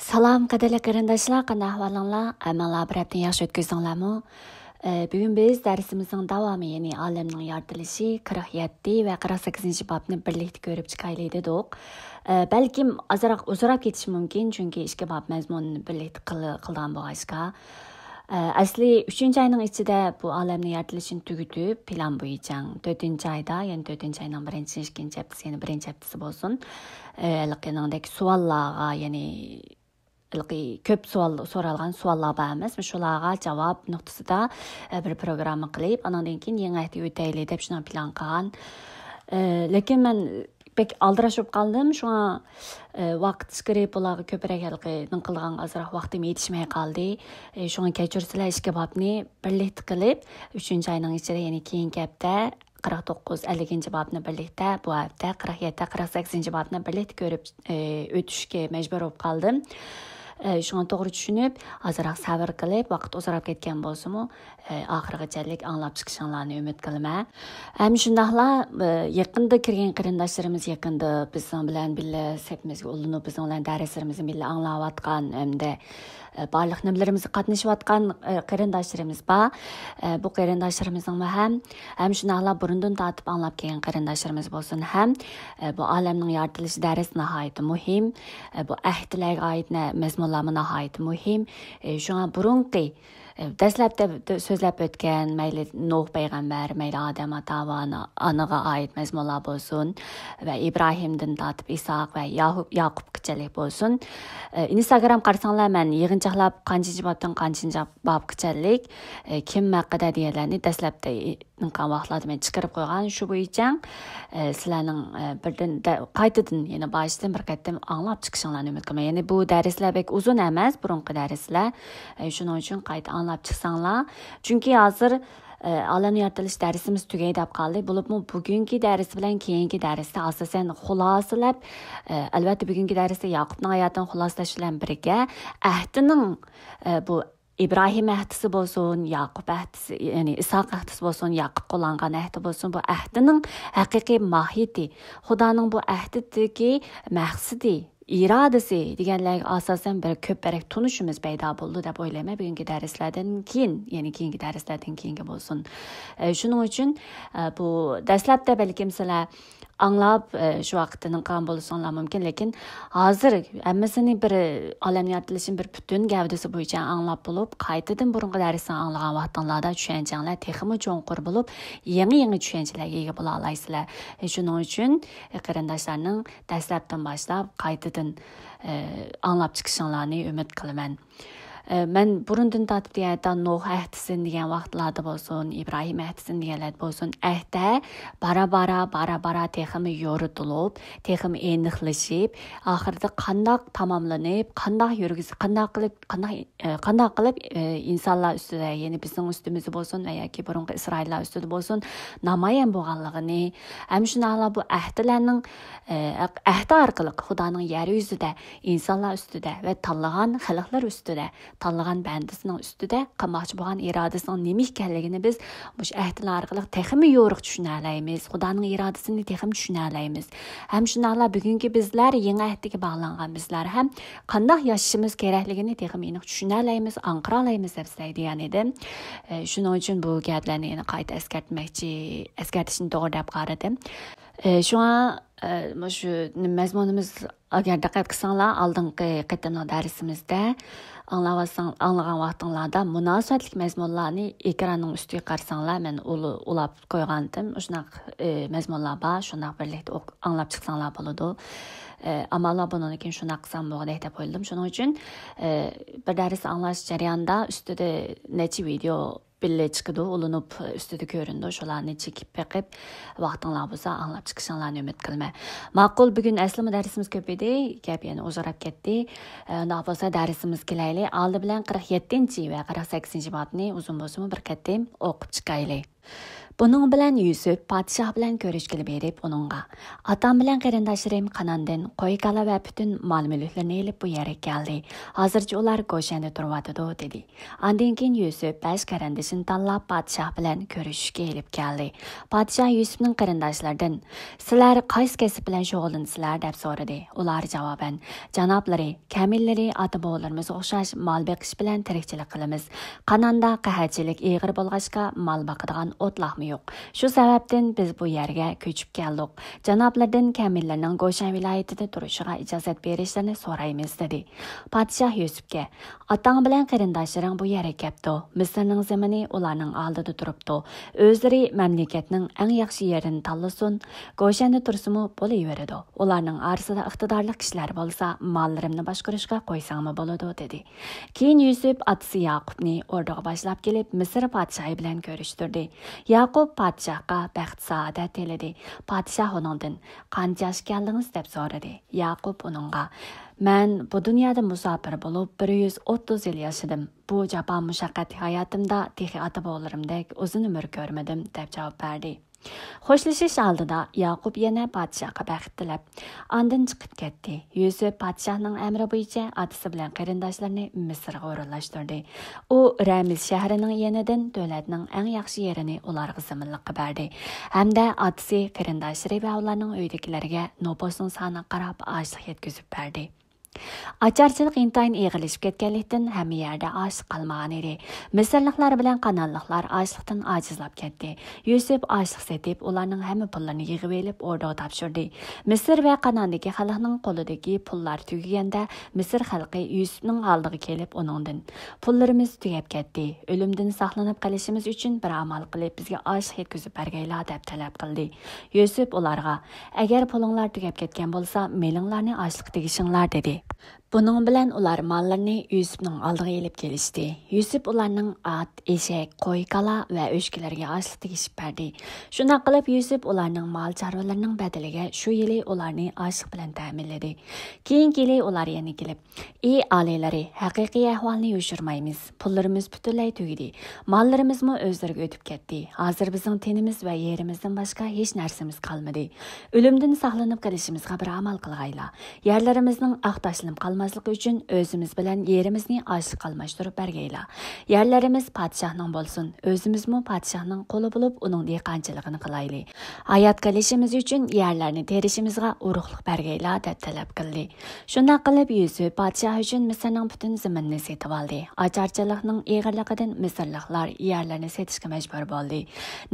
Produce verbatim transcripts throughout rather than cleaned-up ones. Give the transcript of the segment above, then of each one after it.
سالام، قەدىرلىك قېرىنداشلار، قانداق ئەھۋالىڭلار؟ ھەممىڭلار بىر ھەپتىنى ياخشى ئۆتكۈزدۈڭلارمۇ؟ ئە، بۈگۈن بىز دەرسىمىزنىڭ داۋامى، يەنى ئالەمنىڭ يارىتىلىشى قىرىق يەتتە ۋە قىرىق سەككىزىنچى بابنى بىرلىكتە كۆرۈپ چىقايلى دېدۇق. ئە، بەلكىم ئازراق ئۇزىراپ كېتىشى مۇمكىن، چۈنكى ئىككى باب مەزمۇنىنى بىرلىكتە قىل-، قىلىدىغان بولغاچقا. ئە، ئەسلى ئۈچىنچى ئاينىڭ ئىچىدە بۇ ئالەمنى يارىتىلىشىنى تۈگىتىپ، پىلان بويىچە تۆتىنچى ئايدا، يەنى تۆتىنچى ئاينىڭ بىرىنچى، ئىككىنچى ھەپتىسى، يەنى بىرىنچى ھەپتىسى بولسۇن، ئە، ھېلىقى ئېنىڭدەك سوئاللارغا، يەنى ھېلىقى كۆپ سوئال سورالغان سوئاللار بار ئەمەسمۇ؟ شۇلارغا جاۋاب نۇقتىسىدا، ئە، بىر پروگرامما قىلىپ، ئانىڭدىن كېيىن يېڭى ھەپتىگە ئۆتەيلى دەپ شۇنداق پىلان قىلغان. ئە، لېكىن مەن بەك ئالدىراش بولۇپ قالدىم. شۇڭا، ئە، ۋاقىت سىكىرىپ، بۇلارغا كۆپرەك ھېلىقى نېمە قىلىدىغان ئازراق ۋاقتىم يېتىشمەي قالدى. ئە، شۇڭا كەچۈرسىلەر، ئىككى بابنى بىرلىكتە قىلىپ، ئۈچىنچى ئاينىڭ ئىچىدە، يەنى كېيىنكى ھەپتە قىرىق توققۇز، ئەللىكىنچى بابنى بىرلىكتە، بۇ ھەپتە قىرىق يەتتە، قىرىق سەككىزىنچى بابنى بىرلىكتە كۆرۈپ، ئە، ئۆتۈشكە مەجبۇر بولۇپ قالدىم. ئە، شۇڭا توغرا چۈشىنىپ، ئازراق سەۋر قىلىپ، ۋاقىت ئۇزىراپ كەتكەن بولسىمۇ، ئاخىرغىچەلىك ئاڭلاپ چىقىشىڭلارنى ئۈمىد قىلىمەن. ھەم شۇنداقلا، يېقىندا كىرگەن قېرىنداشلىرىمىز، يېقىندا بىزنىڭ بىلەن بىللە سېپىمىزگە ئۇلىنىپ، بىزنىڭ بىلەن دەرسلىرىمىزنى بىللە ئاڭلاۋاتقان ھەمدە، بارلىق نېمىلىرىمىزگە قاتنىشىۋاتقان، قېرىنداشلىرىمىز بار. بۇ قېرىنداشلىرىمىزنىڭمۇ ھەم، ھەم شۇنداقلا بۇرۇندىن تارتىپ ئاڭلاپ كەلگەن قېرىنداشلىرىمىز بولسۇن ھەم، بۇ ئالەمنىڭ يارىتىلىش دەرسى ناھايىتى مۇھىم. بۇ ئەھدىلەرگە ئائىت نە-، مەزمۇنلارمۇ ناھايىتى مۇھىم. شۇڭا بۇرۇنقى ئە، دەسلەپتە سۆزلەپ ئۆتكەن، مەيلى نۇھ پەيغەمبەر، مەيلى ئادەم ئاتا ۋە ئانا-، ئانىغا ئائىت مەزمۇنلار بولسۇن ۋە ئىبراھىمدىن تارتىپ ئىسھاق ۋە ياھۇ-، ياقۇپقىچىلىك بولسۇن. ئە، ئىنستاگرام قارىساڭلار، مەن يىغىنچاقلاپ قانچىنچى بابتىن قانچىنچى بابقىچىلىك، ئە، كىم ھەققىدە دېگەنلەرنى دەسلەپتە ئېنىقلىغان ۋاقىتلاردا مەن چىقىرىپ قويغان. شۇ بويىچە، ئە، سىلەرنىڭ، ئە، بىردىن دە-، قايتىدىن يەنە باشتىن بىر قېتىم ئاڭلاپ چىقىشىڭلارنى ئۈمىد قىلىمەن. يەنى بۇ دەرسلەر بەك ئۇزۇن ئەمەس، بۇرۇنقى دەرسلەر. ئە، شۇنىڭ ئۈچۈن قايتا ئاڭلاپ چىقساڭلار. چۈنكى ھازىر، ئە، ئالەمنى يارىتىلىش دەرسىمىز تۈگەي دەپ قالدى. بولۇپمۇ بۈگۈنكى دەرس بىلەن كېيىنكى دەرستە ئاساسەن خۇلاسىلەپ، ئە، ئەلۋەتتە بۈگۈنكى دەرستە ياقۇپنىڭ ھاياتىنى خۇلاسىلەش بىلەن بىرگە ئەھدىنىڭ، ئە، بۇ ئىبراھىم ئەھدىسى بولسۇن، ياقۇپ ئەھدىسى، يەنى ئىسھاق ئەھدىسى بولسۇن، ياقۇپ قوللانغان ئەھدى بولسۇن، بۇ ئەھدىنىڭ ھەقىقىي ماھىيىتى، خۇدانىڭ بۇ ئەھدىدىكى مەقسىتى، ئىرادىسى دېگەنلەرگە ئاساسەن بىر كۆپرەك تونۇشىمىز پەيدا بولىدۇ دەپ ئويلايمەن بۈگۈنكى دەرسلەردىن كېيىن، يەنى كېيىنكى دەرسلەردىن كېيىنكى بولسۇن. ئە، شۇنىڭ ئۈچۈن، ئە، بۇ دەسلەپتە بەلكىم سىلەر ئاڭلاپ، ئە، شۇ ۋاقىتتا نېمە قىلغان بولساڭلار مۇمكىن، لېكىن ھازىر ھەممىسىنى بىر، ئالەمنى يارىتىلىشىنى بىر پۈتۈن گەۋدىسى بويىچە ئاڭلاپ بولۇپ، قايتىدىن بۇرۇنقى دەرسنى ئاڭلىغان ۋاقتىڭلاردا چۈشەنچەڭلار تېخىمۇ چوڭقۇر بولۇپ، يېڭى-يېڭى چۈشەنچىلەرگە ئىگە بولالايسىلەر. ئە، شۇنىڭ ئۈچۈن، ئە، قېرىنداشلارنىڭ دەسلەپتىن باشلاپ قايتىدىن، ئە، ئاڭلاپ چىقىشىڭلارنى ئۈمىد قىلىمەن. ئە، مەن بۇرۇندىن تارتىپ دېگەن نۇھ ئەھدىسىنى دېگەن ۋاقىتلاردا بولسۇن، ئىبراھىم ئەھدىسىنى دېگەنلەردە بولسۇن، ئەھدە بارا-بارا، بارا-بارا تېخىمۇ يورۇتۇلۇپ، تېخىمۇ ئېنىقلىشىپ، ئاخىرىدا قانداق تاماملىنىپ، قانداق يۈرگۈزۈپ، قانداق قىلىپ، قانداق، ئە، قانداق قىلىپ، ئە، ئىنسانلار ئۈستىدە، يەنى بىزنىڭ ئۈستىمىزدە بولسۇن ۋە ياكى بۇرۇنقى ئىسرائىللار ئۈستىدە بولسۇن، نامايان بولغانلىقىنى، ھەم شۇنداقلا بۇ ئەھدىلەرنىڭ، ئە، ئەھدى ئارقىلىق خۇدانىڭ يەر يۈزىدە ئىنسانلار ئۈستىدە ۋە تاللىغان خەلقلەر ئۈستىدە، تاللىغان بەندىسىنىڭ ئۈستىدە قىلماقچى بولغان ئىرادىسىنىڭ نېمە ئىكەنلىكىنى بىز مۇشۇ ئەھدىلەر ئارقىلىق تېخىمۇ يورۇق چۈشىنەلەيمىز. خۇدانىڭ ئىرادىسىنى تېخىمۇ چۈشىنەلەيمىز. ھەم شۇنداقلا بۈگۈنكى بىزلەر، يېڭى ئەھدىگە باغلانغان بىزلەر ھەم قانداق ياشىشىمىز كېرەكلىكىنى تېخىمۇ ئېنىق چۈشىنەلەيمىز، ئاڭقىرالايمىز دەپ سىلەرگە دېگەن ئىدىم. ئە، شۇنىڭ ئۈچۈن بۇ گەپلەرنى يەنە قايتا ئەسكەرتمەكچى، ئەسكەرتىشنى توغرا دەپ قارىدىم. ئە، شۇڭا، ئە، مۇشۇ مەزمۇنىمىز، ئەگەر دىققەت قىلساڭلار، ئالدىنقى قېتىملىق دەرسىمىزدە ئاڭلاۋاتساڭ-، ئاڭلىغان ۋاقتىڭلاردا مۇناسىۋەتلىك مەزمۇنلارنى ئېكراننىڭ ئۈستىگە قارىساڭلار، مەن ئۇلا-، ئۇلاپ قويغانتىم. شۇنداق، ئە، مەزمۇنلار بار، شۇنداق بىرلىكتە ئوق-، ئاڭلاپ چىقساڭلار بولىدۇ. ئە، ئەمما بۇنىڭدىن كېيىن شۇنداق قىلسام بولغۇدەك دەپ ئويلىدىم. شۇنىڭ ئۈچۈن، ئە، بىر دەرس ئاڭلاش جەريانىدا ئۈستىدە نەچچە ۋىدېئو بىللە چىقىدۇ، ئۇلىنىپ ئۈستىدە كۆرۈنىدۇ. شۇلارنى چېكىپ بېقىپ، ۋاقتىڭلار بولسا ئاڭلاپ چىقىشىڭلارنى ئۈمىد قىلىمەن. ماقۇل، بۈگۈن ئەسلىمۇ دەرسىمىز كۆپ ئىدى، گەپ يەنە ئۇزىراپ كەتتى. ئە، ئۇنداق بولسا دەرسىمىزگە كېلەيلى. ئالدى بىلەن قىرىق يەتتىنچى ۋە قىرىق سەككىزىنچى بابنى ئۇزۇن بولسىمۇ بىر قېتىم ئوقۇپ چىقايلى. بۇنىڭ بىلەن يۈسۈپ پادىشاھ بىلەن كۆرۈشكىلى بېرىپ، ئۇنىڭغا، «ئاتام بىلەن قېرىنداشلىرىم كاناندىن قوي-كالا ۋە پۈتۈن مال-مۈلۈكلىرىنى ئېلىپ، بۇ يەرگە كەلدى. ھازىرچە ئۇلار گوشەندە تۇرۇۋاتىدۇ» دېدى. ئاندىن كېيىن يۈسۈپ بەش قېرىندىشىنى تاللاپ، پادىشاھ بىلەن كۆرۈشۈشكە ئېلىپ كەلدى. پادىشاھ يۈسۈپنىڭ قېرىنداشلىرىدىن، «سىلەر قايسى كەسىپ بىلەن شۇغۇللىنىسىلەر؟» دەپ سورىدى. ئۇلار جاۋابەن، «جانابلىرى، كامىللىرى ئاتا-بوۋىلىرىمىزغا ئوخشاش مال بېقىش بىلەن تىرىكچىلىك قىلىمىز. كاناندا قەھەتچىلىك ئېغىر بولغاچقا، مال باقىدىغان ئوتلاقمۇ يوق. شۇ سەۋەبتىن بىز بۇ يەرگە كۆچۈپ كەلدۇق. جانابلىرىدىن كامىللىرىنىڭ گوشەن ۋىلايىتىدە تۇرۇشىغا ئىجازەت بېرىشلىرىنى سورايمىز» دېدى. پادىشاھ يۈسۈپكە، «ئاتاڭ بىلەن قېرىنداشلىرىڭ بۇ يەرگە كەپتۇ. مىسىرنىڭ زېمىنى ئۇلارنىڭ ئالدىدا تۇرۇپتۇ. ئۆزلىرى مەملىكەتنىڭ ئەڭ ياخشى يېرىنى تاللىسۇن. گوشەندە تۇرسىمۇ بولۇۋېرىدۇ. ئۇلارنىڭ ئارىسىدا ئىقتىدارلىق كىشىلەر بولسا، ماللىرىمنى باشقۇرۇشقا قويساڭمۇ بولىدۇ» دېدى. كېيىن يۈسۈپ ئاتىسى ياقۇپنى ئوردىغا باشلاپ كېلىپ، مىسىر پادىشاھى بىلەن كۆرۈشتۈردى. ياقۇپ پادىشاھقا بەخت-سائادەت تىلىدى. پادىشاھ ئۇنىڭدىن، «قانچە ياشقا كەلدىڭىز؟» دەپ سورىدى. ياقۇپ ئۇنىڭغا، «مەن بۇ دۇنيادا مۇساپىر بولۇپ، بىر يۈز ئوتتۇز يىل ياشىدىم. بۇ جاپا-مۇشەققەتلىك ھاياتىمدا تېخى ئاتا-بوۋىلىرىمدەك ئۇزۇن ئۆمۈر كۆرمىدىم» دەپ جاۋاب بەردى. خوشلىشىش ئالدىدا ياقۇپ يەنە پادىشاھقا بەخت تىلەپ، ئاندىن چىقىپ كەتتى. يۈسۈپ پادىشاھنىڭ ئەمرى بويىچە ئاتىسى بىلەن قېرىنداشلىرىنى مىسىرغا ئورۇنلاشتۇردى. ئۇ رەمىس شەھىرىنىڭ يېنىدىن دۆلەتنىڭ ئەڭ ياخشى يېرىنى ئۇلارغا زېمىنلىققا بەردى ھەمدە ئاتىسى، قېرىنداشلىرى ۋە ئۇلارنىڭ ئۆيىدىكىلەرگە نوپۇسنىڭ سانىغا قاراپ ئاشلىق يەتكۈزۈپ بەردى. ئاچارچىلىق ئىنتايىن ئېغىرلىشىپ كەتكەنلىكتىن، ھەممە يەردە ئاشلىق قالمىغان ئىدى. مىسىرلىقلار بىلەن قانانلىقلار ئاشلىقتىن ئاجىزلاپ كەتتى. يۈسۈپ ئاشلىق سېتىپ، ئۇلارنىڭ ھەممە پۇللىرىنى يىغىۋېلىپ، ئوردىغا تاپشۇردى. مىسىر ۋە قاناندىكى خەلقنىڭ قولىدىكى پۇللار تۈگىگەندە، مىسىر خەلقى يۈسۈپنىڭ ئالدىغا كېلىپ، ئۇنىڭدىن، «پۇللىرىمىز تۈگەپ كەتتى. ئۆلۈمدىن ساقلىنىپ قېلىشىمىز ئۈچۈن بىر ئامال قىلىپ، بىزگە ئاشلىق يەتكۈزۈپ بەرگەيلا» دەپ تەلەپ قىلدى. يۈسۈپ ئۇلارغا، «ئەگەر پۇلۇڭلار تۈگەپ كەتكەن بولسا، مېلىڭلارنى ئاشلىققا تېگىشىڭلار» دېدى. بۇنىڭ بىلەن ئۇلار ماللىرىنى يۈسۈپنىڭ ئالدىغا ئېلىپ كېلىشتى. يۈسۈپ ئۇلارنىڭ ئات، ئېشەك، قوي، كالا ۋە ئۆچكىلىرىگە ئاشلىق تېگىشىپ بەردى. شۇنداق قىلىپ، يۈسۈپ ئۇلارنىڭ مال چارۋىلىرىنىڭ بەدىلىگە شۇ يىلى ئۇلارنى ئاشلىق بىلەن تەمىنلىدى. كېيىنكى يىلى ئۇلار يەنە كېلىپ، «ئى ئالىيلىرى، ھەقىقىي ئەھۋالنى يوشۇرمايمىز. پۇللىرىمىز پۈتۈنلەي تۈگىدى. ماللىرىمىزمۇ ئۆزلىرىگە ئۆتۈپ كەتتى. ھازىر بىزنىڭ تېنىمىز ۋە يېرىمىزدىن باشقا ھېچ نەرسىمىز قالمىدى. ئۆلۈمدىن ساقلىنىپ قېلىشىمىزغا بىر ئامال قىلغايلا. يەرلىرىمىزنىڭ ئاق تاشلىنىپ قالماسلىقى ئۈچۈن ئۆزىمىز بىلەن يېرىمىزنى ئاشلىق ئالماشتۇرۇپ بەرگەيلا. يەرلىرىمىز پادىشاھنىڭ بولسۇن. ئۆزىمىزمۇ پادىشاھنىڭ قۇلى بولۇپ، ئۇنىڭ دېھقانچىلىقىنى قىلايلى. ھايات قېلىشىمىز ئۈچۈن يەرلەرنى تېرىشىمىزغا ئۇرۇقلۇق بەرگەيلا» دەپ تەلەپ قىلدى. شۇنداق قىلىپ، يۈسۈپ پادىشاھ ئۈچۈن مىسىرنىڭ پۈتۈن زېمىنىنى سېتىۋالدى. ئاچارچىلىقنىڭ ئېغىرلىقىدىن مىسىرلىقلار يەرلەرنى سېتىشقا مەجبۇر بولدى.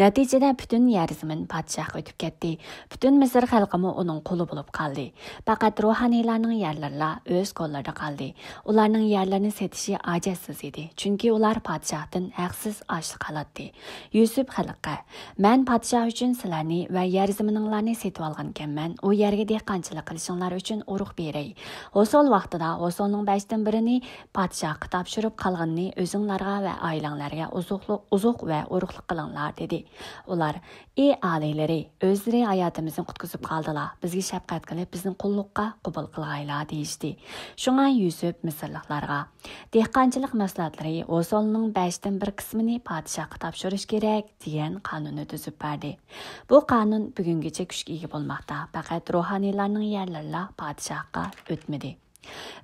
نەتىجىدە پۈتۈن يەر زېمىن پادىشاھقا ئۆتۈپ كەتتى. پۈتۈن مىسىر خەلقىمۇ ئۇنىڭ قۇلى بولۇپ قالدى. پەقەت روھانىيلارنىڭ يەرلىرىلا ئۆز قوللىرىدا قالدى. ئۇلارنىڭ يەرلىرىنى سېتىشى ھاجەتسىز ئىدى، چۈنكى ئۇلار پادىشاھتىن ھەقسىز ئاشلىق ئالاتتى. يۈسۈپ خەلققە، «مەن پادىشاھ ئۈچۈن سىلەرنى ۋە يەر زېمىنىڭلارنى سېتىۋالغانىكەنمەن، ئۇ يەرگە دېھقانچىلىق قىلىشىڭلار ئۈچۈن ئۇرۇق بېرەي. ھوسۇل ۋاقتىدا ھوسۇلنىڭ بەشتىن بىرىنى پادىشاھقا تاپشۇرۇپ، قالغىنىنى ئۆزۈڭلارغا ۋە ئائىلەڭلارگە ئوزۇقلۇق، ئوزۇق ۋە ئۇرۇقلۇق قىلىڭلار» دېدى. ئۇلار، «ئى ئالىيلىرى، ئۆزلىرى ھاياتىمىزنى قۇتقۇزۇپ قالدىلا، بىزگە شەپقەت قىلىپ، بىزنى قۇللۇققا قوبۇل قىلغايلا» دېيىشتى. شۇڭا يۈسۈپ مىسىرلىقلارغا، «دېھقانچىلىق مەھسۇلاتلىرى ھوسۇلنىڭ بەشتىن بىر قىسمىنى پادىشاھقا تاپشۇرۇش كېرەك» دېگەن قانۇننى تۈزۈپ بەردى. بۇ قانۇن بۈگۈنگىچە كۈچكە ئىگە بولماقتا، پەقەت روھانىيلارنىڭ يەرلىرىلا پادىشاھقا ئۆتمىدى.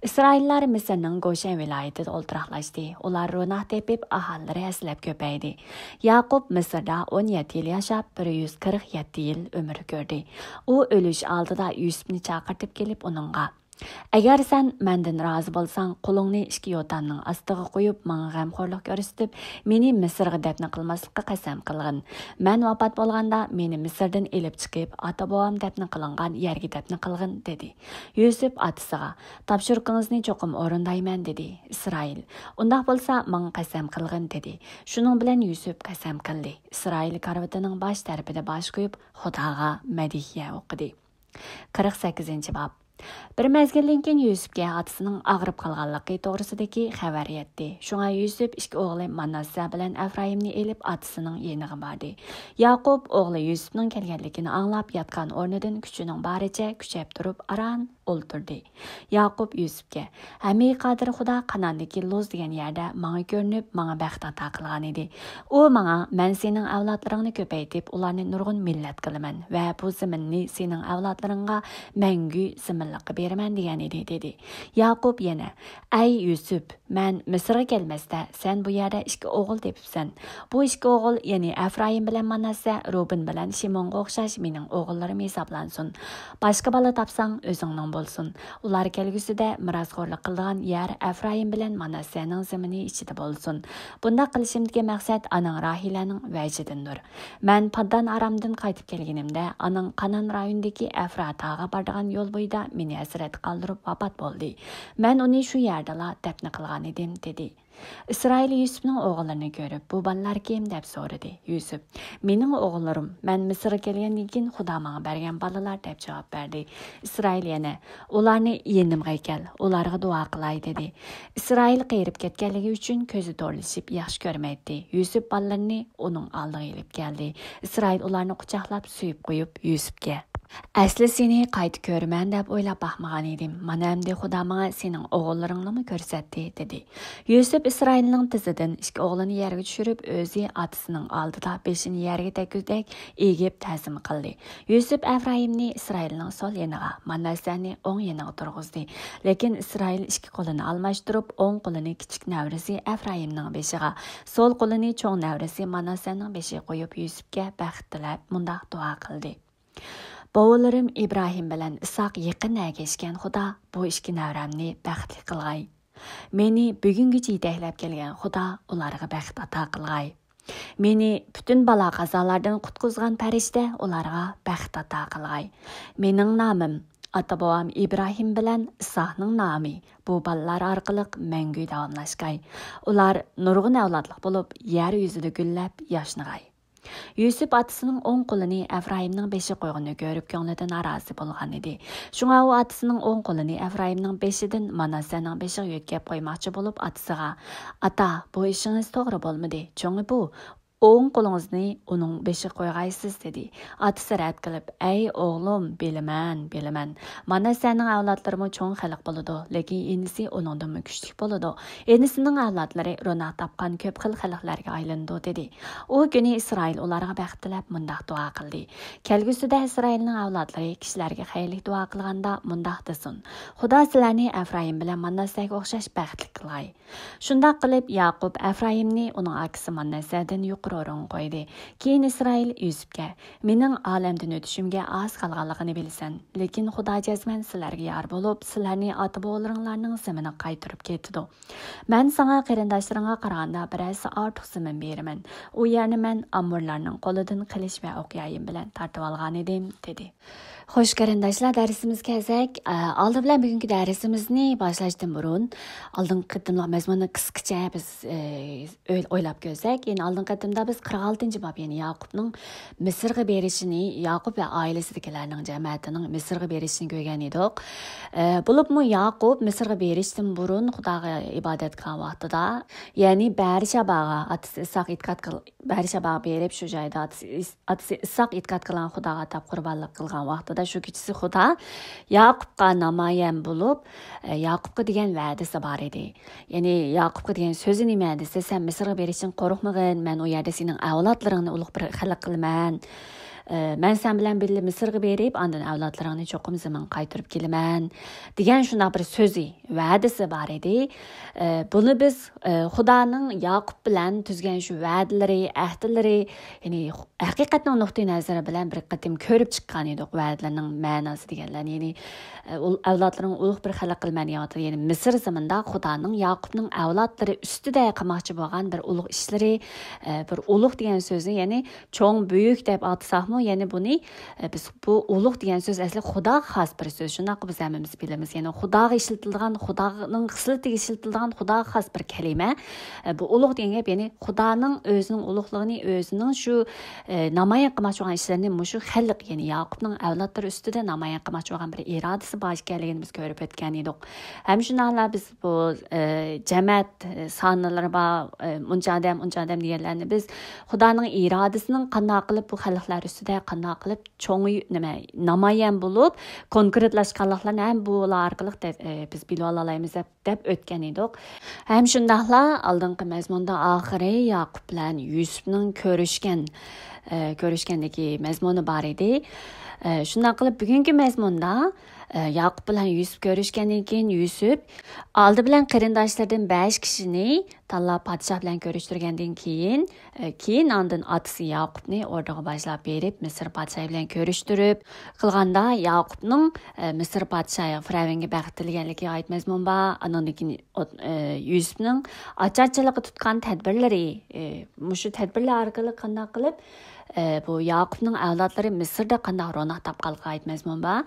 ئىسرائىللار مىسىرنىڭ گوشەن ۋىلايىتىدە ئولتۇراقلاشتى. ئۇلار روناق تېپىپ، ئاھالىلىرى ھەسسىلەپ كۆپەيدى. ياقۇپ مىسىردا ئون يەتتە يىل ياشاپ، بىر يۈز قىرىق يەتتە يىل ئۆمۈر كۆردى. ئۇ ئۆلۈش ئالدىدا يۈسۈپنى چاقىرتىپ كېلىپ، ئۇنىڭغا، «ئەگەر سەن مەندىن رازى بولساڭ، قولۇڭنى ئىككى يوتامنىڭ ئاستىغا قويۇپ، ماڭا غەمخورلۇق كۆرسىتىپ، مېنى مىسىرغا دەپنە قىلماسلىققا قەسەم قىلغىن. مەن ۋاپات بولغاندا، مېنى مىسىردىن ئېلىپ چىقىپ، ئاتا-بوۋام دەپنە قىلىنغان يەرگە دەپنە قىلغىن» دېدى. يۈسۈپ ئاتىسىغا، «تاپشۇرۇقىڭىزنى چوقۇم ئورۇندايمەن» دېدى. ئىسرائىل، «ئۇنداق بولسا، ماڭا قەسەم قىلغىن» دېدى. شۇنىڭ بىلەن يۈسۈپ قەسەم قىلدى. ئىسرائىل كارىۋىتىنىڭ باش تەرىپىدە باش قويۇپ، خۇداغا مەدھىيە ئوقۇدى. قىرىق سەككىزىنچى باب. بىر مەزگىلدىن كېيىن يۈسۈپكە ئاتىسىنىڭ ئاغرىپ قالغانلىقى توغرىسىدىكى خەۋەر يەتتى. شۇڭا يۈسۈپ ئىككى ئوغلى ماناسسە بىلەن ئەفرايىمنى ئېلىپ، ئاتىسىنىڭ يېنىغا باردى. ياقۇپ ئوغلى يۈسۈپنىڭ كەلگەنلىكىنى ئاڭلاپ، ياتقان ئورنىدىن كۈچىنىڭ بارىچە كۈچەپ تۇرۇپ، ئاران ئولتۇردى. ياقۇپ يۈسۈپكە، ھەممىگە قادىر خۇدا قاناندىكى لۇز دېگەن يەردە ماڭا كۆرۈنۈپ، ماڭا بەخت ئاتا قىلغان ئىدى. ئۇ ماڭا، مەن سېنىڭ ئەۋلادلىرىڭنى كۆپەيتىپ، ئۇلارنى نۇرغۇن مىللەت قىلىمەن ۋە بۇ زېمىننى سېنىڭ ئەۋلادلىرىڭغا مەڭگۈ زېمىنلىققا بېرىمەن دېگەن ئىدى، دېدى. ياقۇپ يەنە، ئەي يۈسۈپ، مەن مىسىرغا كەلمەستە، سەن بۇ يەردە ئىككى ئوغۇل تېپىپسەن. بۇ ئىككى ئوغۇل، يەنى ئەفرايىم بىلەن مانەسسە، روبىن بىلەن شىمونغا ئوخشاش مېنىڭ ئوغۇللىرىم ھېسابلانسۇن. باشقا بالا تاپساڭ، ئۆزۈڭنىڭ بولسۇن. ئۇلار كەلگۈسىدە مىراسخورلۇق قىلىدىغان يەر ئەفرايىم بىلەن مانەسسەنىڭ زېمىنى ئىچىدە بولسۇن. بۇنداق قىلىشىمدىكى مەقسەت ئاناڭ راھىلەنىڭ ۋەجىدىندۇر. مەن پاددان ئارامدىن قايتىپ كەلگىنىمدە، ئاناڭ قانان رايونىدىكى ئەفراتاغا بارىدىغان يول بويىدا مېنى ھەسرەتتە قالدۇرۇپ ۋاپات بولدى. مەن ئۇنى شۇ يەردىلا دەپنە قىلغان ئىدىم، دېدى. ئىسرائىل يۈسۈپنىڭ ئوغۇللىرىنى كۆرۈپ، بۇ بالىلار كىم؟ دەپ سورىدى. يۈسۈپ، مېنىڭ ئوغۇللىرىم، مەن مىسىرغا كەلگەندىن كېيىن خۇدا ماڭا بەرگەن بالىلار، دەپ جاۋاب بەردى. ئىسرائىل يەنە، ئۇلارنى يېنىمغا ئەكەل، ئۇلارغا دۇئا قىلاي، دېدى. ئىسرائىل قېرىپ كەتكەنلىكى ئۈچۈن كۆزى تورلىشىپ ياخشى كۆرمەيتتى. يۈسۈپ بالىلىرىنى ئۇنىڭ ئالدىغا ئېلىپ كەلدى. ئىسرائىل ئۇلارنى قۇچاقلاپ سۆيۈپ قويۇپ، يۈسۈپكە، ئەسلى سېنى قايتا كۆرىمەن دەپ ئويلاپ باقمىغان ئىدىم. مانا ئەمدى خۇدا ماڭا سېنىڭ ئوغۇللىرىڭنىمۇ كۆرسەتتى، دېدى. يۈسۈپ ئىسرائىلنىڭ تىزىدىن ئىككى ئوغلىنى يەرگە چۈشۈرۈپ، ئۆزى ئاتىسىنىڭ ئالدىدا بېشىنى يەرگە تەگكۈزدەك ئېگىپ تەزىم قىلدى. يۈسۈپ ئەفرايىمنى ئىسرائىلنىڭ سول يېنىغا، مانەسسەنى ئوڭ يېنىغا تۇرغۇزدى. لېكىن ئىسرائىل ئىككى قولىنى ئالماشتۇرۇپ، ئوڭ قولىنى كىچىك نەۋرىسى ئەفرايىمنىڭ بېشىغا، سول قولىنى چوڭ نەۋرىسى مانەسسەنىڭ بېشىغا قويۇپ، يۈسۈپكە بەخت تىلەپ، مۇنداق دۇئا قىلدى. بوۋىلىرىم ئىبراھىم بىلەن ئىسھاق يېقىن ئەگەشكەن خۇدا بۇ ئىككى نەۋرەمنى بەختلىك قىلغاي. مېنى بۈگۈنگىچە يېتەكلەپ كەلگەن خۇدا ئۇلارغا بەخت ئاتا قىلغاي. مېنى پۈتۈن بالا-قازالاردىن قۇتقۇزغان پەرىشتە ئۇلارغا بەخت ئاتا قىلغاي. مېنىڭ نامىم، ئاتا-بوۋام ئىبراھىم بىلەن ئىسھاقنىڭ نامى بۇ بالىلار ئارقىلىق مەڭگۈ داۋاملاشقاي. ئۇلار نۇرغۇن ئەۋلادلىق بولۇپ، يەر يۈزىدە گۈللەپ ياشنىغاي. يۈسۈپ ئاتىسىنىڭ ئوڭ قولىنى ئەفرايىمنىڭ بېشىغا قويغىنىنى كۆرۈپ، كۆڭلىدىن نارازى بولغان ئىدى. شۇڭا ئۇ ئاتىسىنىڭ ئوڭ قولىنى ئەفرايىمنىڭ بېشىدىن مانەسسەنىڭ بېشىغا يۆتكەپ قويماقچى بولۇپ، ئاتىسىغا، «ئاتا، بۇ ئىشىڭىز توغرا بولمىدى. چوڭى بۇ، ئوڭ قولىڭىزنى ئۇنىڭ بېشىغا قويغايسىز» دېدى. ئاتىسى رەت قىلىپ، «ئەي ئوغلۇم، بىلىمەن، بىلىمەن. مانەسسەنىڭ ئەۋلادلىرىمۇ چوڭ خەلق بولىدۇ، لېكىن ئىنىسى ئۇنىڭدىنمۇ كۈچلۈك بولىدۇ. ئىنىسىنىڭ ئەۋلادلىرى روناق تاپقان كۆپ خىل خەلقلەرگە ئايلىنىدۇ» دېدى. ئۇ كۈنى ئىسرائىل ئۇلارغا بەخت تىلەپ مۇنداق دۇئا قىلدى: «كەلگۈسىدە ئىسرائىلنىڭ ئەۋلادلىرى كىشىلەرگە خەيرلىك دۇئا قىلغاندا مۇنداق دېسۇن: خۇدا سىلەرنى ئەفرايىم بىلەن مانەسسەگە ئوخشاش بەختلىك قىلغاي.» شۇنداق قىلىپ، ياقۇپ ئەفرايىمنى ئۇنىڭ ئاكىسى مانەسسەدىن يۇقىرى ئورۇنغا قويدى. كېيىن ئىسرائىل يۈسۈپكە، «مېنىڭ ئالەمدىن ئۆتۈشۈمگە ئاز قالغانلىقىنى بىلىسەن، لېكىن خۇدا جەزمەن سىلەرگە يار بولۇپ، سىلەرنى ئاتا-بوۋىلىرىڭلارنىڭ زېمىنىغا قايتۇرۇپ كېتىدۇ. مەن ساڭا قېرىنداشلىرىڭغا قارىغاندا بىر ھەسسە ئارتۇق زېمىن بېرىمەن. ئۇ يەرنى مەن ئامورلارنىڭ قولىدىن قىلىچ ۋە ئوقيايىم بىلەن تارتىۋالغانىدىم» دېدى. خوش، قېرىنداشلار، دەرسىمىزگە كەلسەك، ئە، ئالدى بىلەن بۈگۈنكى دەرسىمىزنى باشلاشتىن بۇرۇن، ئالدىنقى قېتىملىق مەزمۇننى قىسقىچە بىز، ئە، ئوي-، ئويلاپ كۆرسەك، يەنى ئالدىنقى قېتىمدا بىز قىرىق ئالتىنچى باب، يەنى ياقۇپنىڭ مىسىرغا بېرىشىنى، ياقۇپ ۋە ئائىلىسىدىكىلەرنىڭ، جەمەتىنىڭ مىسىرغا بېرىشىنى كۆرگەن ئىدۇق. ئە، بولۇپمۇ ياقۇپ مىسىرغا بېرىشتىن بۇرۇن خۇداغا ئىبادەت قىلغان ۋاقتىدا، يەنى بەئەرشەباغا ئاتىسى ئىسھاق ئېتىقاد قىل-، بەئەرشەباغا بېرىپ، شۇ جايدا ئاتىسى ئىس-، ئاتىسى ئىسھاق ئېتىقاد قىلغان خۇداغا ئاتاپ قۇربانلىق قىلغان ۋاقتىدا، شۇ كېچىسى خۇدا ياقۇپقا نامايان بولۇپ، ئە، ياقۇپقا دېگەن ۋەدىسى بار ئىدى. يەنى ياقۇپقا دېگەن سۆزى نېمە دېسە، «سەن مىسىرغا بېرىشتىن قورقمىغىن، مەن ئۇ يەردە سېنىڭ ئەۋلادلىرىڭنى ئۇلۇغ بىر خەلق قىلىمەن. ئە، مەن سەن بىلەن بىللە مىسىرغا بېرىپ، ئاندىن ئەۋلادلىرىڭنى چوقۇم زېمىنغا قايتۇرۇپ كېلىمەن» دېگەن شۇنداق بىر سۆزى، ۋەدىسى بار ئىدى. ئە، بۇنى بىز، ئە، خۇدانىڭ ياقۇپ بىلەن تۈزگەن شۇ ۋەدىلىرى، ئەھدىلىرى، يەنى ھەقىقەتنىڭ نۇقتىئى نەزىرى بىلەن بىر قېتىم كۆرۈپ چىققان ئىدۇق، ۋەدىلەرنىڭ مەناسى دېگەنلەرنى، يەنى، ئە، ئۇل-، ئەۋلادلىرىڭ ئۇلۇغ بىر خەلق قىلىمەن دېگەن ۋاقتىدا، يەنى مىسىر زېمىنىدا خۇدانىڭ ياقۇپنىڭ ئەۋلادلىرى ئۈستىدە قىلماقچى بولغان بىر ئۇلۇغ ئىشلىرى، ئە، بىر ئۇلۇغ دېگەن سۆزنى، يەنى چوڭ، بۈيۈك دەپ ئاتىساقمۇ، يەنى بۇنى، ئە، بىز بۇ ئۇلۇغ دېگەن سۆز ئەسلى خۇداغا خاس بىر سۆز. شۇنداققۇ، بىز ھەممىمىز بىلىمىز. يەنى خۇداغا ئىشلىتىلىدىغان خۇدانىڭ خىسلىتىگە ئىشلىتىلىدىغان خۇداغا خاس بىر كەلىمە. ئە، بۇ ئۇلۇغ دېگەن گەپ، يەنى خۇدانىڭ ئۆزىنىڭ ئۇلۇغلۇقىنى، ئۆزىنىڭ شۇ، ئە، نامايان قىلماقچى بولغان ئىشلىرىنى مۇشۇ خەلق، يەنى ياقۇپنىڭ ئەۋلادلىرى ئۈستىدە نامايان قىلماقچى بولغان بىر ئىرادىسى بار ئىكەنلىكىنى بىز كۆرۈپ ئۆتكەن ئىدۇق. ھەم شۇنداقلا بىز بۇ، ئە، جەمەت، ئە، سانلىرى بار، ئە، مۇنچە ئادەم، ئۇنچە ئادەم دېگەنلەرنى بىز خۇدانىڭ ئىرادىسىنىڭ قانداق قىلىپ بۇ خەلقلەر ئۈستىدە قانداق قىلىپ چوڭىيىپ، نېمە، نامايان بولۇپ، كونكرېتلاشقانلىقلارنى ھەم بۇلار ئارقىلىق دە-، ئە، بىز بىلىۋالالايمىز دەپ، دەپ ئۆتكەن ئىدۇق. ھەم شۇنداقلا ئالدىنقى مەزمۇندا ئاخىرى ياقۇپ بىلەن يۈسۈپنىڭ كۆرۈشكەن، ئە، كۆرۈشكەندىكى مەزمۇنى بار ئىدى. ئە، شۇنداق قىلىپ بۈگۈنكى مەزمۇندا، ئە، ياقۇپ بىلەن يۈسۈپ كۆرۈشكەندىن كېيىن يۈسۈپ ئالدى بىلەن قېرىنداشلىرىدىن بەش كىشىنى تاللاپ پادىشاھ بىلەن كۆرۈشتۈرگەندىن كېيىن، ئە، كېيىن ئاندىن ئاتىسى ياقۇپنى ئوردىغا باشلاپ بېرىپ، مىسىر پادىشاھى بىلەن كۆرۈشتۈرۈپ قىلغاندا، ياقۇپنىڭ، ئە، مىسىر پادىشاھى فىرئەۋنگە بەخت تىلىگەنلىكىگە ئائىت مەزمۇن بار. ئاندىن كېيىن ئوت-، ئە، يۈسۈپنىڭ ئاچارچىلىققا تۇتقان تەدبىرلىرى، ئە، مۇشۇ تەدبىرلەر ئارقىلىق قانداق قىلىپ، ئە، بۇ ياقۇپنىڭ ئەۋلادلىرى مىسىردا قانداق روناق تاپقانلىقىغا ئائىت مەزمۇن بار.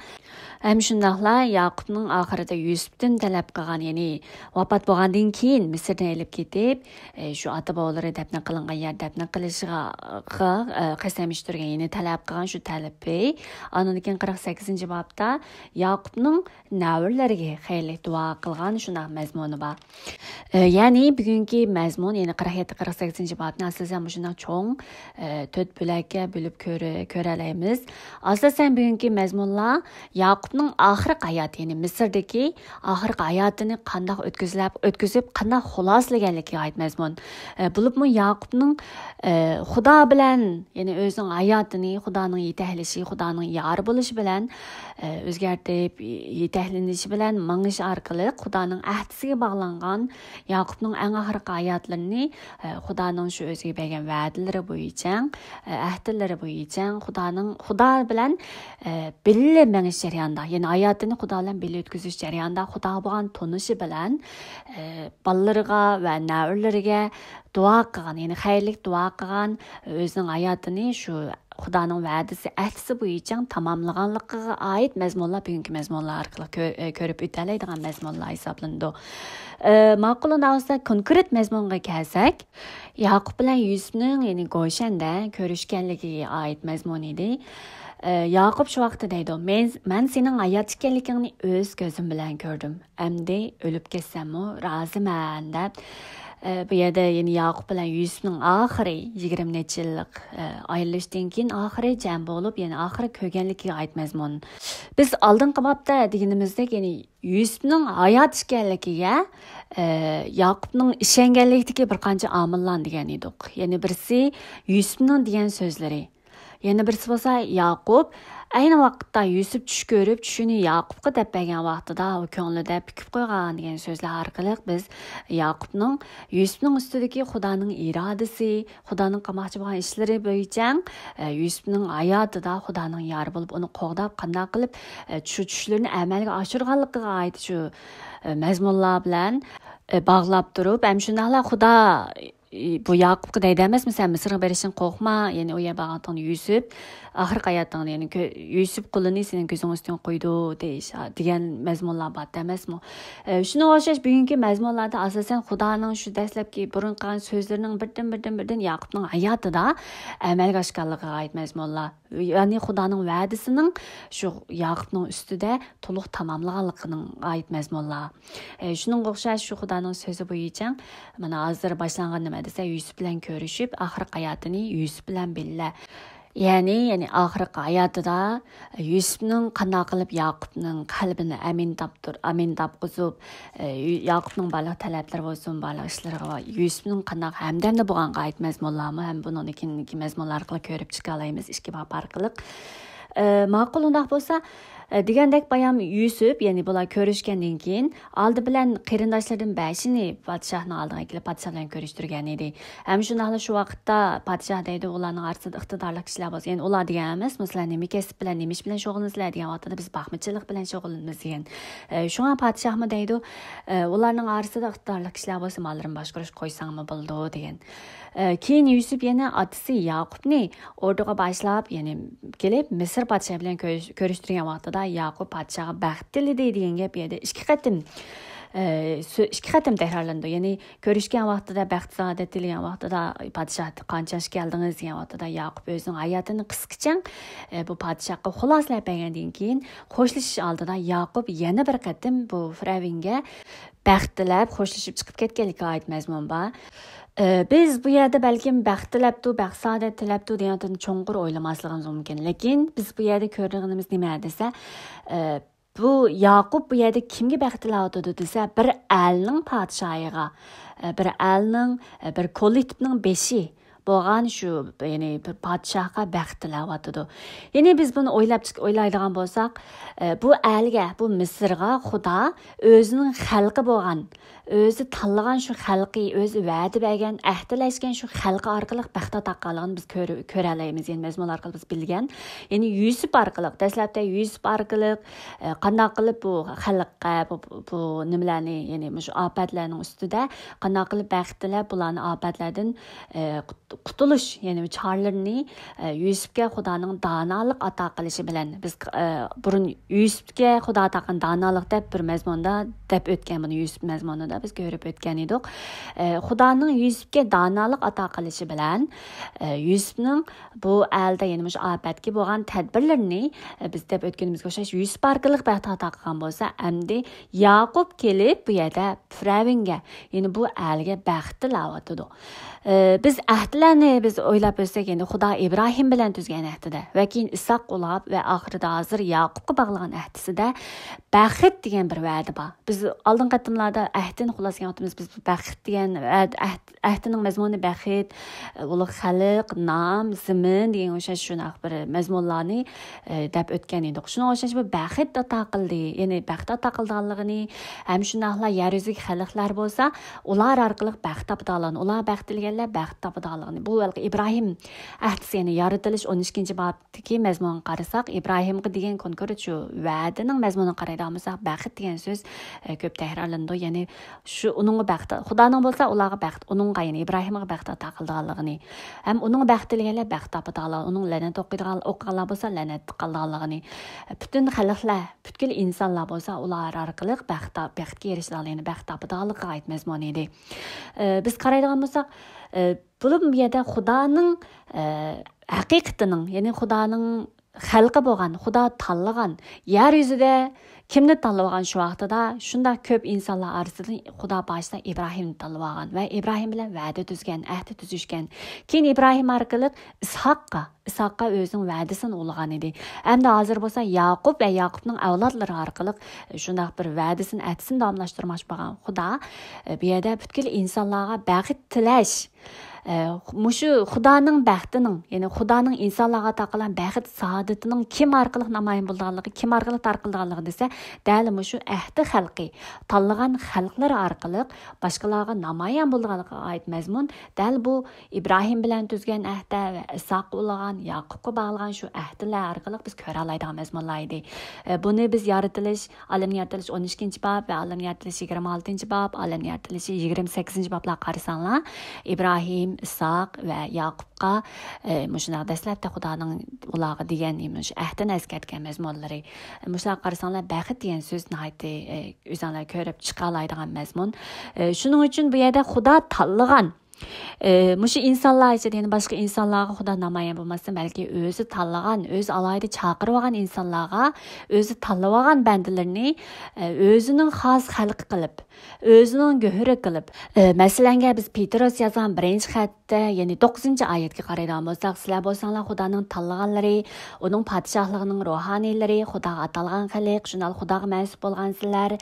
ھەم شۇنداقلا ياقۇپنىڭ ئاخىرىدا يۈسۈپتىن تەلەپ قىلغان، يەنى ۋاپات بولغاندىن كېيىن مىسىردىن ئېلىپ كېتىپ، ئە، شۇ ئاتا-بوۋىلىرى دەپنە قىلىنغان يەر دەپنە قىلىشىغا، ئە، قەسەم ئىچتۈرگەن، يەنى تەلەپ قىلغان شۇ تەلىپى. ئاندىن كېيىن قىرىق سەككىزىنچى بابتا ياقۇپنىڭ نەۋرىلىرىگە خەيرلىك دۇئا قىلغان شۇنداق مەزمۇنى بار. ئە، يەنى بۈگۈنكى مەزمۇن، يەنى قىرىق يەتتە، قىرىق سەككىزىنچى بابنى ئاساسەن مۇشۇنداق چوڭ، ئە، تۆت بۆلەككە بۆلۈپ كۆرە-، كۆرەلەيمىز. ئاساسەن بۈگۈنكى مەزمۇنلار ياقۇپنىڭ ئاخىرقى ھاياتى، يەنى مىسىردىكى ئاخىرقى ھاياتىنى قانداق ئۆتكۈزلەپ، ئۆتكۈزۈپ، قانداق خۇلاسىلىگەنلىكىگە ئائىت مەزمۇن. ئە، بولۇپمۇ ياقۇپنىڭ، ئە، خۇدا بىلەن، يەنى ئۆزىنىڭ ھاياتىنى خۇدانىڭ يېتەكلىشى، خۇدانىڭ يارى بولۇشى بىلەن، ئە، ئۆزگەرتىپ، يېتەكلىنىشى بىلەن مېڭىش ئارقىلىق خۇدانىڭ ئەھدىسىگە باغلانغان ياقۇپنىڭ ئەڭ ئاخىرقى ھاياتلىرىنى، ئە، خۇدانىڭ شۇ ئۆزىگە بەرگەن ۋەدىلىرى بويىچە، ئە، ئەھدىلىرى بويىچە خۇدانىڭ، خۇدا بىلەن، ئە، بىللە مېڭىش جەريانىدا، يەنى ھاياتىنى خۇدا بىلەن بىللە ئۆتكۈزۈش جەريانىدا خۇداغا بولغان تونۇشى بىلەن، ئە، بالىلىرىغا ۋە نەۋرىلىرىگە دۇئا قىلغان، يەنى خەيرلىك دۇئا قىلغان، ئۆزىنىڭ ھاياتىنى شۇ خۇدانىڭ ۋەدىسى، ئەھدىسى بويىچە تاماملىغانلىقىغا ئائىت مەزمۇنلار بۈگۈنكى مەزمۇنلار ئارقىلىق كۆ-، ئە، كۆرۈپ ئۆتەلەيدىغان مەزمۇنلار ھېسابلىنىدۇ. ئە، ماقۇل، ئۇنداق بولسا كونكرېت مەزمۇنغا كەلسەك، ياقۇپ بىلەن يۈسۈپنىڭ، يەنى گوشەندە كۆرۈشكەنلىكىگە ئائىت مەزمۇن ئىدى. ئە، ياقۇپ شۇ ۋاقىتتا دەيدۇ، مەن، مەن سېنىڭ ھايات ئىكەنلىكىڭنى ئۆز كۆزۈم بىلەن كۆردۈم. ئەمدى ئۆلۈپ كەتسەممۇ رازىمەن دەپ، ئە، بۇ يەردە يەنە ياقۇپ بىلەن يۈسۈپنىڭ ئاخىرى يىگىرمە نەچچە يىللىق، ئە، ئايرىلىشتىن كېيىن ئاخىرى جەم بولۇپ، يەنە ئاخىرى كۆرگەنلىكىگە ئائىت مەزمۇن. بىز ئالدىنقى بابتا دېگىنىمىزدەك، يەنى يۈسۈپنىڭ ھايات ئىكەنلىكىگە، ئە، ياقۇپنىڭ ئىشەنگەنلىكتىكى بىر قانچە ئامىللارنى دېگەن ئىدۇق. يەنە بىرسى يۈسۈپنىڭ دېگەن سۆزلىرى. يەنە بىرسى بولسا ياقۇپ ئەينى ۋاقىتتا يۈسۈپ چۈش كۆرۈپ، چۈشىنى ياقۇپقا دەپ بەرگەن ۋاقتىدا ئۇ كۆڭلىدە پۈكۈپ قويغان دېگەن سۆزلەر ئارقىلىق بىز ياقۇپنىڭ يۈسۈپنىڭ ئۈستىدىكى خۇدانىڭ ئىرادىسى، خۇدانىڭ قىلماقچى بولغان ئىشلىرى بويىچە، ئە، يۈسۈپنىڭ ھاياتىدا خۇدانىڭ يارى بولۇپ، ئۇنى قوغداپ، قانداق قىلىپ، ئە، شۇ چۈشلىرىنى ئەمەلگە ئاشۇرغانلىقىغا ئائىت شۇ، ئە، مەزمۇنلار بىلەن، ئە، باغلاپ تۇرۇپ، ھەم شۇنداقلا خۇدا ئى، بۇ ياقۇپقا دەيدۇ ئەمەسمۇ، سەن مىسىرغا بېرىشتىن قورقما، يەنى ئۇ يەرگە بارغانتىڭدا يۈسۈپ، ئاخىرقى ھاياتىڭدا، يەنى كۆ-، يۈسۈپ قۇلىنى سېنىڭ كۆزۈڭ ئۈستۈڭگە قويىدۇ، دېيىش، دېگەن مەزمۇنلار بار ئەمەسمۇ؟ ئە، شۇنىڭغا ئوخشاش بۈگۈنكى مەزمۇنلاردا ئاساسەن خۇدانىڭ شۇ دەسلەپكى بۇرۇن قىلغان سۆزلىرىنىڭ بىردىن، بىردىن، بىردىن ياقۇپنىڭ ھاياتىدا ئەمەلگە ئاشقانلىقىغا ئائىت مەزمۇنلار. يەنى خۇدانىڭ ۋەدىسىنىڭ شۇ ياقۇپنىڭ ئۈستىدە تولۇق تاماملىغانلىقىنىڭ ئائىت مەزمۇنلار. ئە، شۇنىڭغا ئوخشاش شۇ خۇدانىڭ سۆزى بويىچە، مانا ھازىر باشلانغان نېمە دېسە، يۈسۈپ بىلەن كۆرۈشۈپ، ئاخىرقى ھاياتىنى يۈسۈپ بىلەن بىللە. يەنى، يەنى ئاخىرقى ھاياتىدا يۈسۈپنىڭ قانداق قىلىپ ياقۇپنىڭ قەلبىنى ئەمىن تاپتۇر-، ئەمىن تاپقۇزۇپ، ئە، ياقۇپنىڭ بارلىق تەلەپلىرى بولسۇن، بارلىق ئىشلىرىغا يۈسۈپنىڭ قانداق ھەمدەمدە بولغانغا ئائىت مەزمۇنلارمۇ ھەم بۇنىڭدىن كېيىنكى مەزمۇنلار ئارقىلىق كۆرۈپ چىقالايمىز ئىككى باب ئارقىلىق. ئە، ماقۇل، ئۇنداق بولسا، ئە، دېگەندەك بايام يۈسۈپ، يەنى بۇلار كۆرۈشكەندىن كېيىن، ئالدى بىلەن قېرىنداشلىرىدىن بەشىنى پادىشاھنىڭ ئالدىغا ئەكېلىپ، پادىشاھ بىلەن كۆرۈشتۈرگەن ئىدى. ھەم شۇنداقلا شۇ ۋاقىتتا پادىشاھ دەيدۇ، ئۇلارنىڭ ئارىسىدا ئىقتىدارلىق كىشىلەر بولسا، يەنى ئۇلار دېگەن ئەمەس، مەسىلەن، نېمە كەسىپ بىلەن، نېمە ئىش بىلەن شۇغۇللىنىسىلەر دېگەن ۋاقتىدا، بىز باقمىچىلىق بىلەن شۇغۇللىنىمىز دېگەن. ئە، شۇڭا پادىشاھمۇ دەيدۇ، ئە، ئۇلارنىڭ ئارىسىدا ئىقتىدارلىق كىشىلەر بولسا، ماللىرىنى باشقۇرۇشقا قويساڭمۇ بولىدۇ دېگەن. ئە، كېيىن يۈسۈپ يەنە ئاتىسى ياقۇپنى ئوردىغا باشلاپ، يەنى كېلىپ، مىسىر پادىشاھى بىلەن كۆرۈش-، كۆرۈشتۈرگەن ۋاقتىدا، ياقۇپ پادىشاھقا بەخت تىلىدى دېگەن گەپ يەردە ئىككى قېتىم. ئىككى قېتىم تەكرارلىنىدۇ. يەنى كۆرۈشكەن ۋاقتىدا، بەخت سائادەت تىلىگەن ۋاقتىدا، پادىشاھ، قانچە ياخشى كەلدىڭىز دېگەن ۋاقتىدا، ياقۇپ ئۆزىنىڭ ھاياتىنى قىسقىچە بۇ پادىشاھقا خۇلاسىلەپ بەرگەندىن كېيىن، خوشلىشىش ئالدىدا ياقۇپ يەنە بىر قېتىم بۇ فىرئەۋنگە بەخت تىلەپ، خوشلىشىپ چىقىپ كەتكەنلىكىگە ئائىت مەزمۇن بار. ئى، بىز بۇ يەردە بەلكىم بەخت تىلەپتۇ، بەخت سائادەت تىلەپتۇ دېگەن چوڭقۇر ئويلىماسلىقىمىز مۇمكىن. لېكىن بىز بۇ يەردە كۆرىدىغىنىمىز نېمە دېسە، ئى، بۇ ياقۇپ بۇ يەردە كىمگە بەخت تىلەۋاتىدۇ دېسە، بىر ئەلنىڭ پادىشاھىغا، ئى، بىر ئەلنىڭ، ئى، بىر كوللېكتىپنىڭ بېشى بولغان شۇ، يەنى بىر پادىشاھقا بەخت تىلەۋاتىدۇ. يەنى بىز بۇنى ئويلاپ چىق-، ئويلايدىغان بولساق، ئى، بۇ ئەلگە، بۇ مىسىرغا خۇدا ئۆزىنىڭ خەلقى بولغان، ئۆزى تاللىغان شۇ خەلقى، ئۆزى ۋەدە بەرگەن، ئەھدىلەشكەن شۇ خەلقى ئارقىلىق بەخت ئاتا قىلغانلىقىنى بىز كۆر-، كۆرەلەيمىز. يەنى مەزمۇن ئارقىلىق بىز بىلگەن. يەنى يۈسۈپ ئارقىلىق، دەسلەپتە يۈسۈپ ئارقىلىق، ئە، قانداق قىلىپ بۇ خەلققە، بۇ، بۇ، بۇ نېمىلەرنى، يەنى مۇشۇ ئاپەتلەرنىڭ ئۈستىدە قانداق قىلىپ بەخت تىلەپ، بۇلارنى ئاپەتلەردىن، ئە، قۇت-، قۇتۇلۇش، يەنى چارىلىرىنى، ئە، يۈسۈپكە خۇدانىڭ دانالىق ئاتا قىلىشى بىلەن، بىز، ئە، بۇرۇن يۈسۈپكە خۇدا ئاتا قىلغان دانالىق دەپ بىر مەزمۇندا دەپ ئۆتكەن، بۇنى يۈسۈپ مەزمۇنىدا بىز كۆرۈپ ئۆتكەن ئىدۇق. ئە، خۇدانىڭ يۈسۈپكە دانالىق ئاتا قىلىشى بىلەن، ئە، يۈسۈپنىڭ بۇ ئەلدە، يەنى مۇشۇ ئاپەتكە بولغان تەدبىرلىرىنى، ئە، بىز دەپ ئۆتكىنىمىزگە ئوخشاش يۈسۈپ ئارقىلىق بەخت ئاتا قىلغان بولسا، ئەمدى ياقۇپ كېلىپ بۇ يەردە پىرئەۋنگە، يەنى بۇ ئەلگە بەخت تىلەۋاتىدۇ. ئى، بىز ئەھدىلەرنى بىز ئويلاپ ئۆتسەك، ئەمدى خۇدا ئىبراھىم بىلەن تۈزگەن ئەھدىدە ۋە كېيىن ئىساق ئۇلغاپ ۋە ئاخىرىدا ھازىر ياقۇپقا باغلىغان ئەھدىسىدە بەخت دېگەن بىر ۋەدە بار. بىز ئالدىنقى قېتىملاردا ئەھدىنى خۇلاسىلىگەن ۋاقتىمىز، بىز بەخت دېگەن ۋەدە، ئەھد-، ئەھدىنىڭ مەزمۇنى بەخت، ئۇلۇغ خەلق، نام، زېمىن دېگەن ئوخشاش شۇنداق بىر مەزمۇنلارنى، ئى، دەپ ئۆتكەن ئىدۇق. شۇنىڭغا ئوخشاش بۇ بەخت ئاتا قىلدى، يەنى بەخت ئاتا قىلىدىغانلىقىنى، ھەم شۇنداقلا يەر يۈزىدىكى خەلقلەر بولسا، ئۇلار ئارقىلىق بەخت تاپىدىغانلىقىنى، ئۇلار بەخت تىلىگەنلەر بەخت تاپىدىغانلىقىنى. بۇ ھېلىقى ئىبراھىم ئەھدىسى، يەنى يارىتىلىش ئون ئىككىنچى بابتىكى مەزمۇنغا قارىساق، ئىبراھىمغا دېگەن كونكرېت شۇ ۋەدىنىڭ مەزمۇنىغا قارايدىغان بولساق، بەخت دېگەن سۆز، ئە، كۆپ تەكرارلىنىدۇ. يەنى شۇ ئۇنىڭغا بەخت، خۇدانىڭ بولسا ئۇلارغا بەخت، ئۇنىڭغا، يەنى ئىبراھىمغا بەخت ئاتا قىلىدىغانلىقىنى، ھەم ئۇنىڭغا بەخت تىلىگەنلەر بەخت تاپىدىغانلىقىنى، ئۇنىڭ لەنەت ئوقۇيدىغان، ئوقۇغانلار بولسا لەنەت قالىدىغانلىقىنى، پۈتۈن خەلقلەر، پۈتكۈل ئىنسانلار بولسا ئۇلار ئارقىلىق بەخت، بەختكە ئېرىشىدىغانلىقىنى، بەخت تاپىدىغانلىقىغا ئائىت مەزمۇن ئىدى. ئە، بىز قارايدىغان بولساق، ئە، بۇلۇ بۇ يەردە خۇدانىڭ، ئە، ھەقىقىتىنىڭ، يەنى خۇدانىڭ خەلقى بولغان، خۇدا تاللىغان، يەر يۈزىدە كىمنى تاللىۋالغان شۇ ۋاقتىدا، شۇنداق كۆپ ئىنسانلار ئارىسىدىن خۇدا باشتا ئىبراھىمنى تاللىۋالغان ۋە ئىبراھىم بىلەن ۋەدە تۈزگەن، ئەھدى تۈزۈشكەن. كېيىن ئىبراھىم ئارقىلىق ئىسھاققا، ئىسھاققا ئۆزىنىڭ ۋەدىسىنى ئۇلىغان ئىدى. ئەمدى ھازىر بولسا ياقۇپ ۋە ياقۇپنىڭ ئەۋلادلىرى ئارقىلىق شۇنداق بىر ۋەدىسىنى، ئەھدىسىنى داۋاملاشتۇرماقچى بولغان خۇدا، بۇ يەردە پۈتكۈل ئىنسانلارغا بەخت تىلەش، ئە، مۇشۇ خۇدانىڭ بەختىنىڭ، يەنى خۇدانىڭ ئىنسانلارغا ئاتا قىلغان بەخت سائادىتىنىڭ كىم ئارقىلىق نامايان بولىدىغانلىقى، كىم ئارقىلىق تارقىلىدىغانلىقى دېسە، دەل مۇشۇ ئەھدى خەلقى، تاللىغان خەلقلىرى ئارقىلىق باشقىلارغا نامايان بولىدىغانلىقىغا ئائىت مەزمۇن دەل بۇ ئىبراھىم بىلەن تۈزگەن ئەھدە ۋە ئىسھاققا ئۇلىغان، ياقۇپقا باغلىغان شۇ ئەھدىلەر ئارقىلىق بىز كۆرەلەيدىغان مەزمۇنلار ئىدى. ئە، بۇنى بىز يارىتىلىش ئالەمنى يارىتىلىش ئون ئىككىنچى باب ۋە ئالەمنى يارىتىلىش يىگىرمە ئالتىنچى باب، ئالەمنى يارىتىلىش يىگىرمە سەككىزىنچى بابلارغا قارىساڭلار، ئىبراھىم، ئىسھاق ۋە ياقۇپقا، ئە، مۇشۇنداق دەسلەپتە خۇدانىڭ ئۇلارغا دېگەن مۇشۇ ئەھدىنى ئەسكەرتكەن مەزمۇنلىرى. مۇشۇلارغا قارىساڭلار، بەخت دېگەن سۆز ناھايىتى، ئە، ئۆزۈڭلار كۆرۈپ چىقالايدىغان مەزمۇن. ئە، شۇنىڭ ئۈچۈن بۇ يەردە خۇدا تاللىغان، ئى، مۇشۇ ئىنسانلار ئىچىدە يەنە باشقا ئىنسانلارغا خۇدا نامايان بولماستىن، بەلكى ئۆزى تاللىغان، ئۆزى ئالاھىدە چاقىرىۋالغان ئىنسانلارغا، ئۆزى تاللىۋالغان بەندىلىرىنى، ئى، ئۆزىنىڭ خاس خەلقى قىلىپ، ئۆزىنىڭ گۆھىرى قىلىپ، ئى، مەسىلەنگە، بىز پېتروس يازغان بىرىنچى خەتتە، يەنى توققۇزىنچى ئايەتكە قارايدىغان بولساق، سىلەر بولساڭلار خۇدانىڭ تاللىغانلىرى، ئۇنىڭ پادىشاھلىقىنىڭ روھانىيلىرى، خۇداغا ئاتالغان خەلق، شۇنداق خۇداغا مەنسۇپ بولغانسىلەر،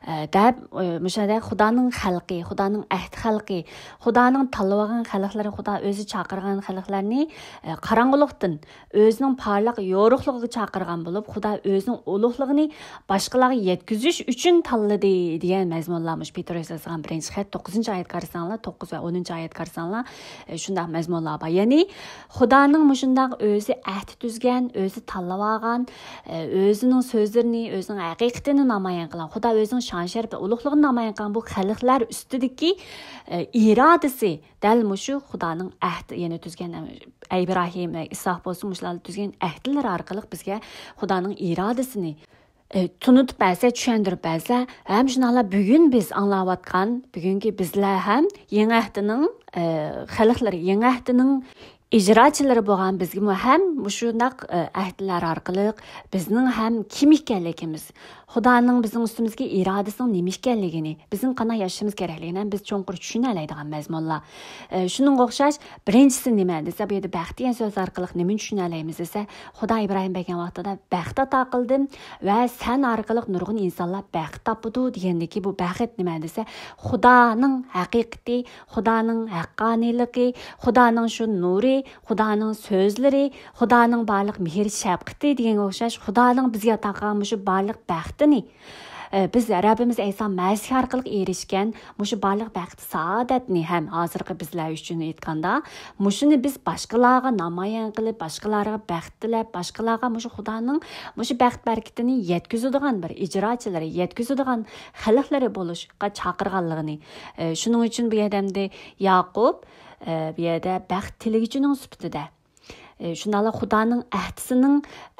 ئە، دەپ، ئە، مۇشۇنداق خۇدانىڭ خەلقى، خۇدانىڭ ئەھدى خەلقى، خۇدانىڭ تاللىۋالغان خەلقلىرى، خۇدا ئۆزى چاقىرغان خەلقلەرنى، ئە، قاراڭغۇلۇقتىن ئۆزىنىڭ پارلاق يورۇقلۇقىغا چاقىرغان بولۇپ، خۇدا ئۆزىنىڭ ئۇلۇغلۇقىنى باشقىلارغا يەتكۈزۈش ئۈچۈن تاللىدى دېگەن مەزمۇنلار مۇشۇ پېتروس يازغان بىرىنچى خەت توققۇزىنچى ئايەتكە قارىساڭلار، توققۇز ۋە ئونىنچى ئايەتكە قارىساڭلار، ئە، شۇنداق مەزمۇنلار بار. يەنى خۇدانىڭ مۇشۇنداق ئۆزى ئەھدى تۈزگەن، ئۆزى تاللىۋالغان، ئۆزىنىڭ سۆزلىرىنى، ئۆزىنىڭ ھەقىقىتىنى نامايان قىلغان، خۇدا ئۆزىنىڭ شان-شەرىپى، ئۇلۇغلۇقىنى نامايان قىلغان بۇ خەلقلەر ئۈستىدىكى، ئى، ئىرادىسى دەل مۇشۇ خۇدانىڭ ئەھدى، يەنى تۈزگەن، ئەي ئىبراھىم، ئەي ئىسھاق بولسۇن، مۇشۇلار تۈزگەن ئەھدىلىرى ئارقىلىق بىزگە خۇدانىڭ ئىرادىسىنى، ئە، تونۇتۇپ بەرسە، چۈشەندۈرۈپ بەرسە، ھەم شۇنداقلا بۈگۈن بىز ئاڭلاۋاتقان، بۈگۈنكى بىزلەر ھەم يېڭى ئەھدىنىڭ، ئە، خەلقلىرى، يېڭى ئەھدىنىڭ ئىجراچىلىرى بولغان بىزگىمۇ ھەم مۇشۇنداق، ئە، ئەھدىلەر ئارقىلىق بىزنىڭ ھەم كىم ئىكەنلىكىمىز، خۇدانىڭ بىزنىڭ ئۈستىمىزدىكى ئىرادىسىنىڭ نېمە ئىكەنلىكىنى، بىزنىڭ قانداق ياشىشىمىز كېرەكلىكىنى ھەم بىز چوڭقۇر چۈشىنەلەيدىغان مەزمۇنلار. ئە، شۇنىڭغا ئوخشاش، بىرىنچىسى نېمە دېسە، بۇ يەردە بەخت دېگەن سۆز ئارقىلىق نېمىنى چۈشىنەلەيمىز دېسە، خۇدا ئىبراھىمغا بەرگەن ۋاقتىدا بەخت ئاتا قىلدىم ۋە سەن ئارقىلىق نۇرغۇن ئىنسانلار بەخت تاپىدۇ دېگەندىكى بۇ بەخت نېمە دېسە، خۇدانىڭ ھەقىقىتى، خۇدانىڭ ھەققانىيلىقى، خۇدانىڭ شۇ نۇرى، خۇدانىڭ سۆزلىرى، خۇدانىڭ بارلىق مېھىر شەپقىتى دېگەنگە ئوخشاش، خۇدانىڭ بىزگە ئاتا قىلغان مۇشۇ بارلىق بەختىنى، ئە، بىز رەببىمىز ئەيسا مەسىھ ئارقىلىق ئېرىشكەن مۇشۇ بارلىق بەخت سائادەتنى ھەم ھازىرقى بىزلەر ئۈچۈن ئېيتقاندا، مۇشۇنى بىز باشقىلارغا نامايان قىلىپ، باشقىلارغا بەخت تىلەپ، باشقىلارغا مۇشۇ خۇدانىڭ مۇشۇ بەخت بەرىكىتىنى يەتكۈزىدىغان بىر ئىجراچىلىرى، يەتكۈزىدىغان خەلقلىرى بولۇشقا چاقىرغانلىقىنى، ئە، شۇنىڭ ئۈچۈن بۇ يەردە ئەمدى ياقۇپ، ئە، بۇ يەردە بەخت تىلىگۈچىنىڭ سۈپىتىدە، ئە، شۇنداقلا خۇدانىڭ ئەھدىسىنىڭ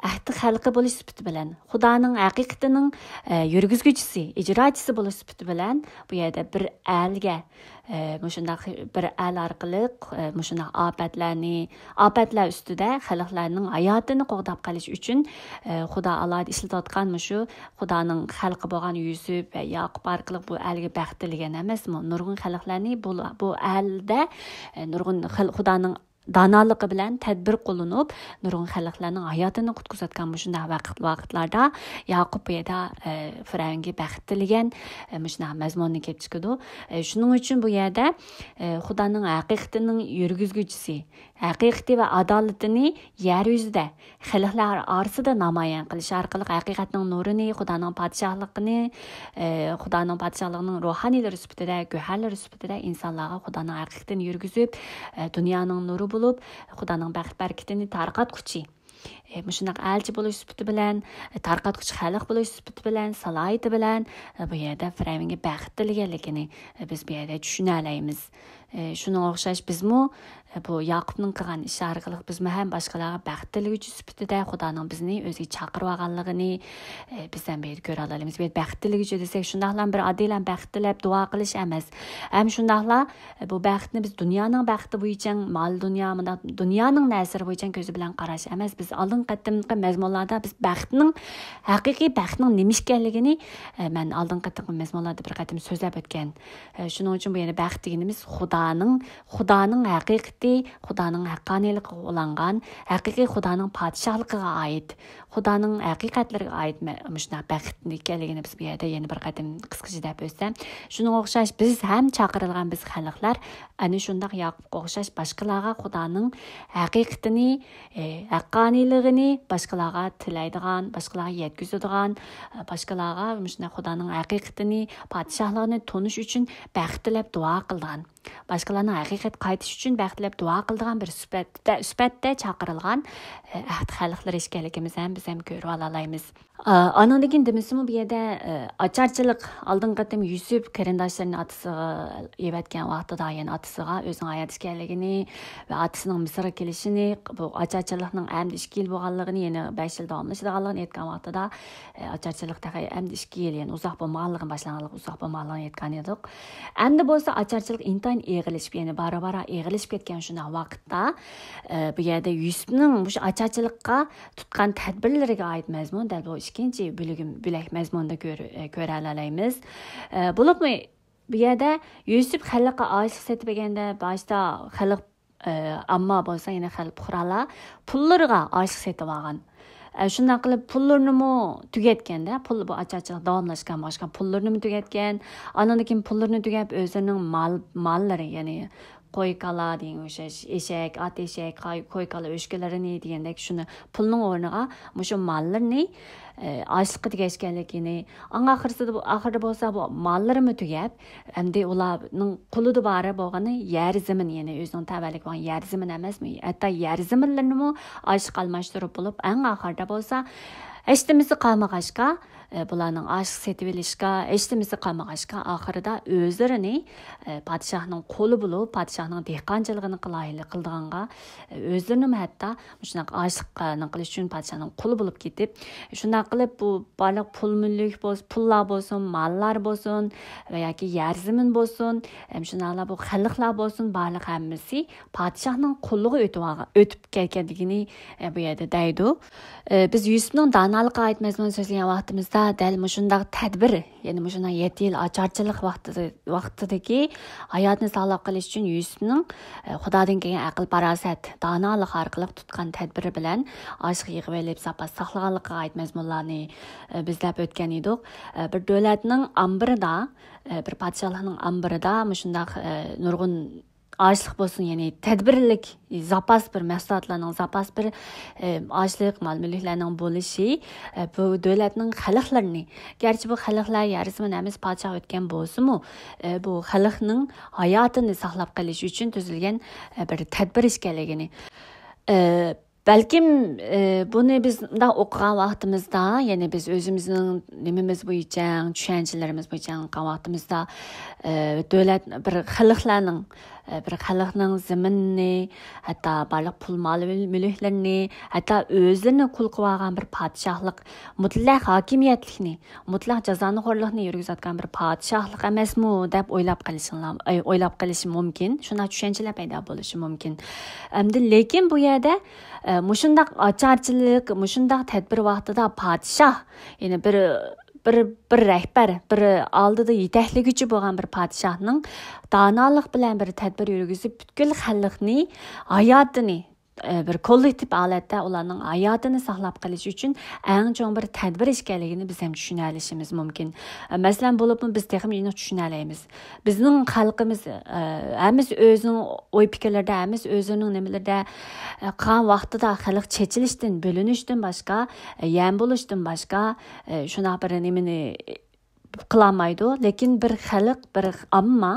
ئەھدى خەلقى بولۇش سۈپىتى بىلەن، خۇدانىڭ ھەقىقىتىنىڭ، ئە، يۈرگۈزگۈچىسى، ئىجراچىسى بولۇش سۈپىتى بىلەن بۇ يەردە بىر ئەلگە، ئە، مۇشۇنداق بىر ئەل ئارقىلىق، ئە، مۇشۇنداق ئاپەتلەرنى، ئاپەتلەر ئۈستىدە خەلقلەرنىڭ ھاياتىنى قوغداپ قېلىش ئۈچۈن، ئە، خۇدا ئالاھىدە ئىشلىتىۋاتقان مۇشۇ خۇدانىڭ خەلقى بولغان يۈسۈپ ۋە ياقۇپ ئارقىلىق بۇ ئەلگە بەخت تىلىگەن ئەمەسمۇ؟ نۇرغۇن خەلقلەرنى بۇ، بۇ ئەلدە، ئە، نۇرغۇن خەل-، خۇدانىڭ دانالىقى بىلەن تەدبىر قوللىنىپ، نۇرغۇن خەلقلەرنىڭ ھاياتىنى قۇتقۇزۇۋاتقان مۇشۇنداق ۋاقىت، ۋاقىتلاردا ياقۇپ بۇ يەردە، ئە، فىرئەۋنگە بەخت تىلىگەن، ئە، مۇشۇنداق مەزمۇننى كېلىپ چىقىدۇ. ئە، شۇنىڭ ئۈچۈن بۇ يەردە، ئە، خۇدانىڭ ھەقىقىتىنىڭ يۈرگۈزگۈچىسى، ھەقىقىتى ۋە ئادالىتىنى يەر يۈزىدە خەلقلەر ئارىسىدا نامايان قىلىش ئارقىلىق ھەقىقەتنىڭ نۇرىنى، خۇدانىڭ پادىشاھلىقىنى، ئە، خۇدانىڭ پادىشاھلىقىنىڭ روھانىيلىرى سۈپىتىدە، گۆھەرلىرى سۈپىتىدە ئىنسانلارغا خۇدانىڭ ھەقىقىتىنى يۈرگۈزۈپ، ئە، دۇنيانىڭ نۇرى بولۇپ، خۇدانىڭ بەخت بەرىكىتىنى تارقاتقۇچى، ئە، مۇشۇنداق ئەلچى بولۇش سۈپىتى بىلەن، ئە، تارقاتقۇچى خەلق بولۇش سۈپىتى بىلەن، سالاھىيىتى بىلەن، ئە، بۇ يەردە فىرئەۋنگە بەخت تىلىگەنلىكىنى، ئە، بىز بۇ يەردە چۈشىنەلەيمىز. ئە، شۇنىڭغا ئوخشاش بىزمۇ، ئە، بۇ ياقۇپنىڭ قىلغان ئىشى ئارقىلىق بىزمۇ ھەم باشقىلارغا بەخت تىلىگۈچى سۈپىتىدە خۇدانىڭ بىزنى ئۆزىگە چاقىرىۋالغانلىقىنى، ئە، بىز ھەم بۇ يەردە كۆرەلەيمىز. بۇ يەردە بەخت تىلىگۈچى دېسەك، شۇنداقلا بىر ئاددىيلا بەخت تىلەپ دۇئا قىلىش ئەمەس. ھەم شۇنداقلا، ئە، بۇ بەختنى بىز دۇنيانىڭ بەختى بويىچە، مال دۇنيا، مۇنداق دۇنيانىڭ نەرسىلىرى بويىچە كۆزى بىلەن قاراش ئەمەس. بىز ئالدىنقى قېتىمقى مەزمۇنلاردا بىز بەختنىڭ، ھەقىقىي بەختنىڭ نېمە ئىكەنلىكىنى، ئە، مەن ئالدىنقى قېتىمقى مەزمۇنلاردا بىر قېتىم سۆزلەپ ئۆتكەن. ئە، شۇنىڭ ئۈچۈن بۇ يەنە بەخت دېگىنىمىز خۇدانىڭ، خۇدانىڭ ھەقىقىتى، خۇدانىڭ ھەققانىيلىقىغا ئۇلانغان، ھەقىقىي خۇدانىڭ پادىشاھلىقىغا ئائىت، خۇدانىڭ ھەقىقەتلىرىگە ئائىت مە-، مۇشۇنداق بەخت ئىكەنلىكىنى بىز بۇ يەردە يەنە بىر قېتىم قىسقىچە دەپ ئۆتسەم. شۇنىڭغا ئوخشاش بىز ھەم چاقىرىلغان بىز خەلقلەر ئەنە شۇنداق ياقۇپقا ئوخشاش باشقىلارغا خۇدانىڭ ھەقىقىتىنى، ئە، ھەققانىيلىقىنى باشقىلارغا تىلەيدىغان، باشقىلارغا يەتكۈزىدىغان، ئە، باشقىلارغا مۇشۇنداق خۇدانىڭ ھەقىقىتىنى، پادىشاھلىقىنى تونۇش ئۈچۈن بەخت تىلەپ دۇئا قىلىدىغان، باشقىلارنىڭ ھەقىقەتكە قايتىش ئۈچۈن بەخت تىلەپ دۇئا قىلىدىغان بىر سۈپەتتە، سۈپەتتە چاقىرىلغان، ئە، ئەھدى خەلقلىرى ئىكەنلىكىمىزنى ھەم بىز ھەم كۆرۈۋالالايمىز. ئا، ئانىڭدىن كېيىن دېمىسىمۇ بۇ يەردە، ئە، ئاچارچىلىق، ئالدىنقى قېتىم يۈسۈپ قېرىنداشلىرىنى ئاتىسىغا ئېۋەتكەن ۋاقتىدا، يەنە ئاتىسىغا ئۆزىنىڭ ھايات ئىكەنلىكىنى ۋە ئاتىسىنىڭ مىسىرغا كېلىشىنى، بۇ ئاچارچىلىقنىڭ ئەمدى ئىككى يىل بولغانلىقىنى، يەنە بەش يىل داۋاملىشىدىغانلىقىنى ئېيتقان ۋاقتىدا، ئە، ئاچارچىلىق تېخى ئەمدى ئىككى يىل، يەنە ئۇزاق بولمىغانلىقىنى، باشلانغانلىقى ئۇزاق بولمىغانلىقىنى ئېيتقان ئىدۇق. ئەمدى بولسا ئاچارچىلىق ئىنتايىن ئېغىرلىشىپ، يەنى بارا-بارا ئېغىرلىشىپ كەتكەن شۇنداق ۋاقىتتا، ئە، بۇ يەردە يۈسۈپنىڭ مۇشۇ ئاچارچىلىققا تۇتقان تەدبىرلىرىگە ئائىت مەزمۇن دەل بۇ ئىككىنچى بۆلۈم، بۆلەك مەزمۇندا كۆر-، ئە، كۆرەلەيمىز. ئە، بولۇپمۇ بۇ يەردە يۈسۈپ خەلققە ئاشلىق سېتىپ بەرگەندە باشتا خەلق، ئە، ئامما بولسا يەنە خەلق پۇقرالار پۇللىرىغا ئاشلىق سېتىپ ئالغان. ئە، شۇنداق قىلىپ پۇللىرىنىمۇ تۈگەتكەندە، پۇل بۇ ئاچارچىلىق داۋاملاشقان بولغاچقا پۇللىرىنىمۇ تۈگەتكەن. ئانىڭدىن كېيىن پۇللىرىنى تۈگەپ ئۆزلىرىنىڭ مال، ماللىرى، يەنى قوي، كالا دېگەن ئوخشاش، ئېشەك، ئات ئېشەك، قاي-، قوي، كالا ئۆچكىلىرىنى دېگەندەك شۇنى پۇلنىڭ ئورنىغا مۇشۇ ماللىرىنى، ئە، ئاشلىققا تېگەشكەنلىكىنى، ئەڭ ئاخىرسىدا بۇ، ئاخىرىدا بولسا بۇ ماللىرىمۇ تۈگەپ، ئەمدى ئۇلارنىڭ قولىدا بارى بولغىنى يەر زېمىن، يەنى ئۆزىنىڭ تەۋەلىكى بولغان يەر زېمىن ئەمەسمۇ، ھەتتا يەر زېمىنلىرىنىمۇ ئاشلىق ئالماشتۇرۇپ بولۇپ، ئەڭ ئاخىرىدا بولسا ھېچنېمىسى قالمىغاچقا، ئە، بۇلارنىڭ ئاشلىق سېتىۋېلىشقا ھېچنېمىسى قالمىغاچقا، ئاخىرىدا ئۆزلىرىنى، ئە، پادىشاھنىڭ قۇلى بولۇپ، پادىشاھنىڭ دېھقانچىلىقىنى قىلايلى قىلىدىغانغا، ئە، ئۆزلىرىنىمۇ ھەتتا مۇشۇنداق ئاشلىقنى قىلىش ئۈچۈن پادىشاھنىڭ قۇلى بولۇپ كېتىپ، شۇنداق قىلىپ بۇ بارلىق پۇل مۈلۈك بولسا، پۇللار بولسۇن، ماللار بولسۇن ۋە ياكى يەر زېمىن بولسۇن، ئە، شۇنداقلا بۇ خەلقلەر بولسۇن، بارلىق ھەممىسى پادىشاھنىڭ قولىغا ئۆتۈۋالغان، ئۆتۈپ كەتكەنلىكىنى، ئە، بۇ يەردە دەيدۇ. ئە، بىز يۈسۈپنىڭ دانالىقىغا ئائىت مەزمۇننى سۆزلىگەن ۋاقتىمىزدا دەل مۇشۇنداق تەدبىر، يەنى مۇشۇنداق يەتتە يىل ئاچارچىلىق ۋاقتىدا، ۋاقتىدىكى ھاياتىنى ساقلاپ قېلىش ئۈچۈن يۈسۈپنىڭ، ئە، خۇدادىن كەلگەن ئەقىل-پاراسەت، دانالىق ئارقىلىق تۇتقان تەدبىرى بىلەن ئاشلىق يىغىۋېلىپ زاپاس ساقلىغانلىقىغا ئائىت مەزمۇنلارنى، ئە، بىز دەپ ئۆتكەن ئىدۇق. ئە، بىر دۆلەتنىڭ ئامبىرىدا، ئە، بىر پادىشاھلىقنىڭ ئامبىرىدا مۇشۇنداق، ئە، نۇرغۇن ئاشلىق بولسۇن، يەنى تەدبىرلىك زاپاس بىر مەھسۇلاتلارنىڭ زاپاس بىر، ئە، ئاشلىق، مال-مۈلۈكلەرنىڭ بولۇشى، ئە، بۇ دۆلەتنىڭ خەلقلىرىنى، گەرچە بۇ خەلقلەر يەر زېمىن ھەممىسى پادىشاھ ئۆتكەن بولسىمۇ، ئە، بۇ خەلقنىڭ ھاياتىنى ساقلاپ قېلىش ئۈچۈن تۈزۈلگەن، ئە، بىر تەدبىر ئىكەنلىكىنى. ئە، بەلكىم، ئە، بۇنى بىز مۇنداق ئوقۇغان ۋاقتىمىزدا، يەنى بىز ئۆزىمىزنىڭ نېمىمىز بويىچە، چۈشەنچىلىرىمىز بويىچە ئوقۇغان ۋاقتىمىزدا، ئە، دۆلەت، بىر خەلقلەرنىڭ، ئە، بىر خەلقنىڭ زېمىنىنى، ھەتتا بارلىق پۇل مال مۈلۈكلىرىنى، ھەتتا ئۆزلىرىنى قۇل قىلىۋالغان بىر پادىشاھلىق، مۇتلەق ھاكىمىيەتلىكنى، مۇتلەق جازانىخورلۇقنى يۈرگۈزۈۋاتقان بىر پادىشاھلىق ئەمەسمۇ دەپ ئويلاپ قېلىشىڭلار، ئويلاپ قېلىشى مۇمكىن. شۇنداق چۈشەنچىلەر پەيدا بولۇشى مۇمكىن. ئەمدى لېكىن بۇ يەردە، ئە، مۇشۇنداق ئاچارچىلىق، مۇشۇنداق تەدبىر ۋاقتىدا پادىشاھ، يەنى بىر، بىر، بىر رەھبەر، بىر ئالدىدا يېتەكلىگۈچى بولغان بىر پادىشاھنىڭ دانالىق بىلەن بىر تەدبىر يۈرگۈزۈپ، پۈتكۈل خەلقنى ھاياتىنى، ئە، بىر كوللېكتىپ ھالەتتە ئۇلارنىڭ ھاياتىنى ساقلاپ قېلىش ئۈچۈن ئەڭ چوڭ بىر تەدبىر ئىكەنلىكىنى بىز ھەم چۈشىنەلىشىمىز مۇمكىن. ئە، مەسىلەن، بولۇپمۇ بىز تېخىمۇ ئېنىق چۈشىنەلەيمىز. بىزنىڭ خەلقىمىز، ئە، ھەممىسى ئۆزىنىڭ ئوي پىكىرلىرىدە، ھەممىسى ئۆزىنىڭ نېمىلىرىدە، ئە، قىلغان ۋاقتىدا خەلق چېچىلىشتىن، بۆلۈنۈشتىن باشقا، ئە، يەم بولۇشتىن باشقا، ئە، شۇنداق بىر نېمىنى قىلالمايدۇ. لېكىن بىر خەلق، بىر ئامما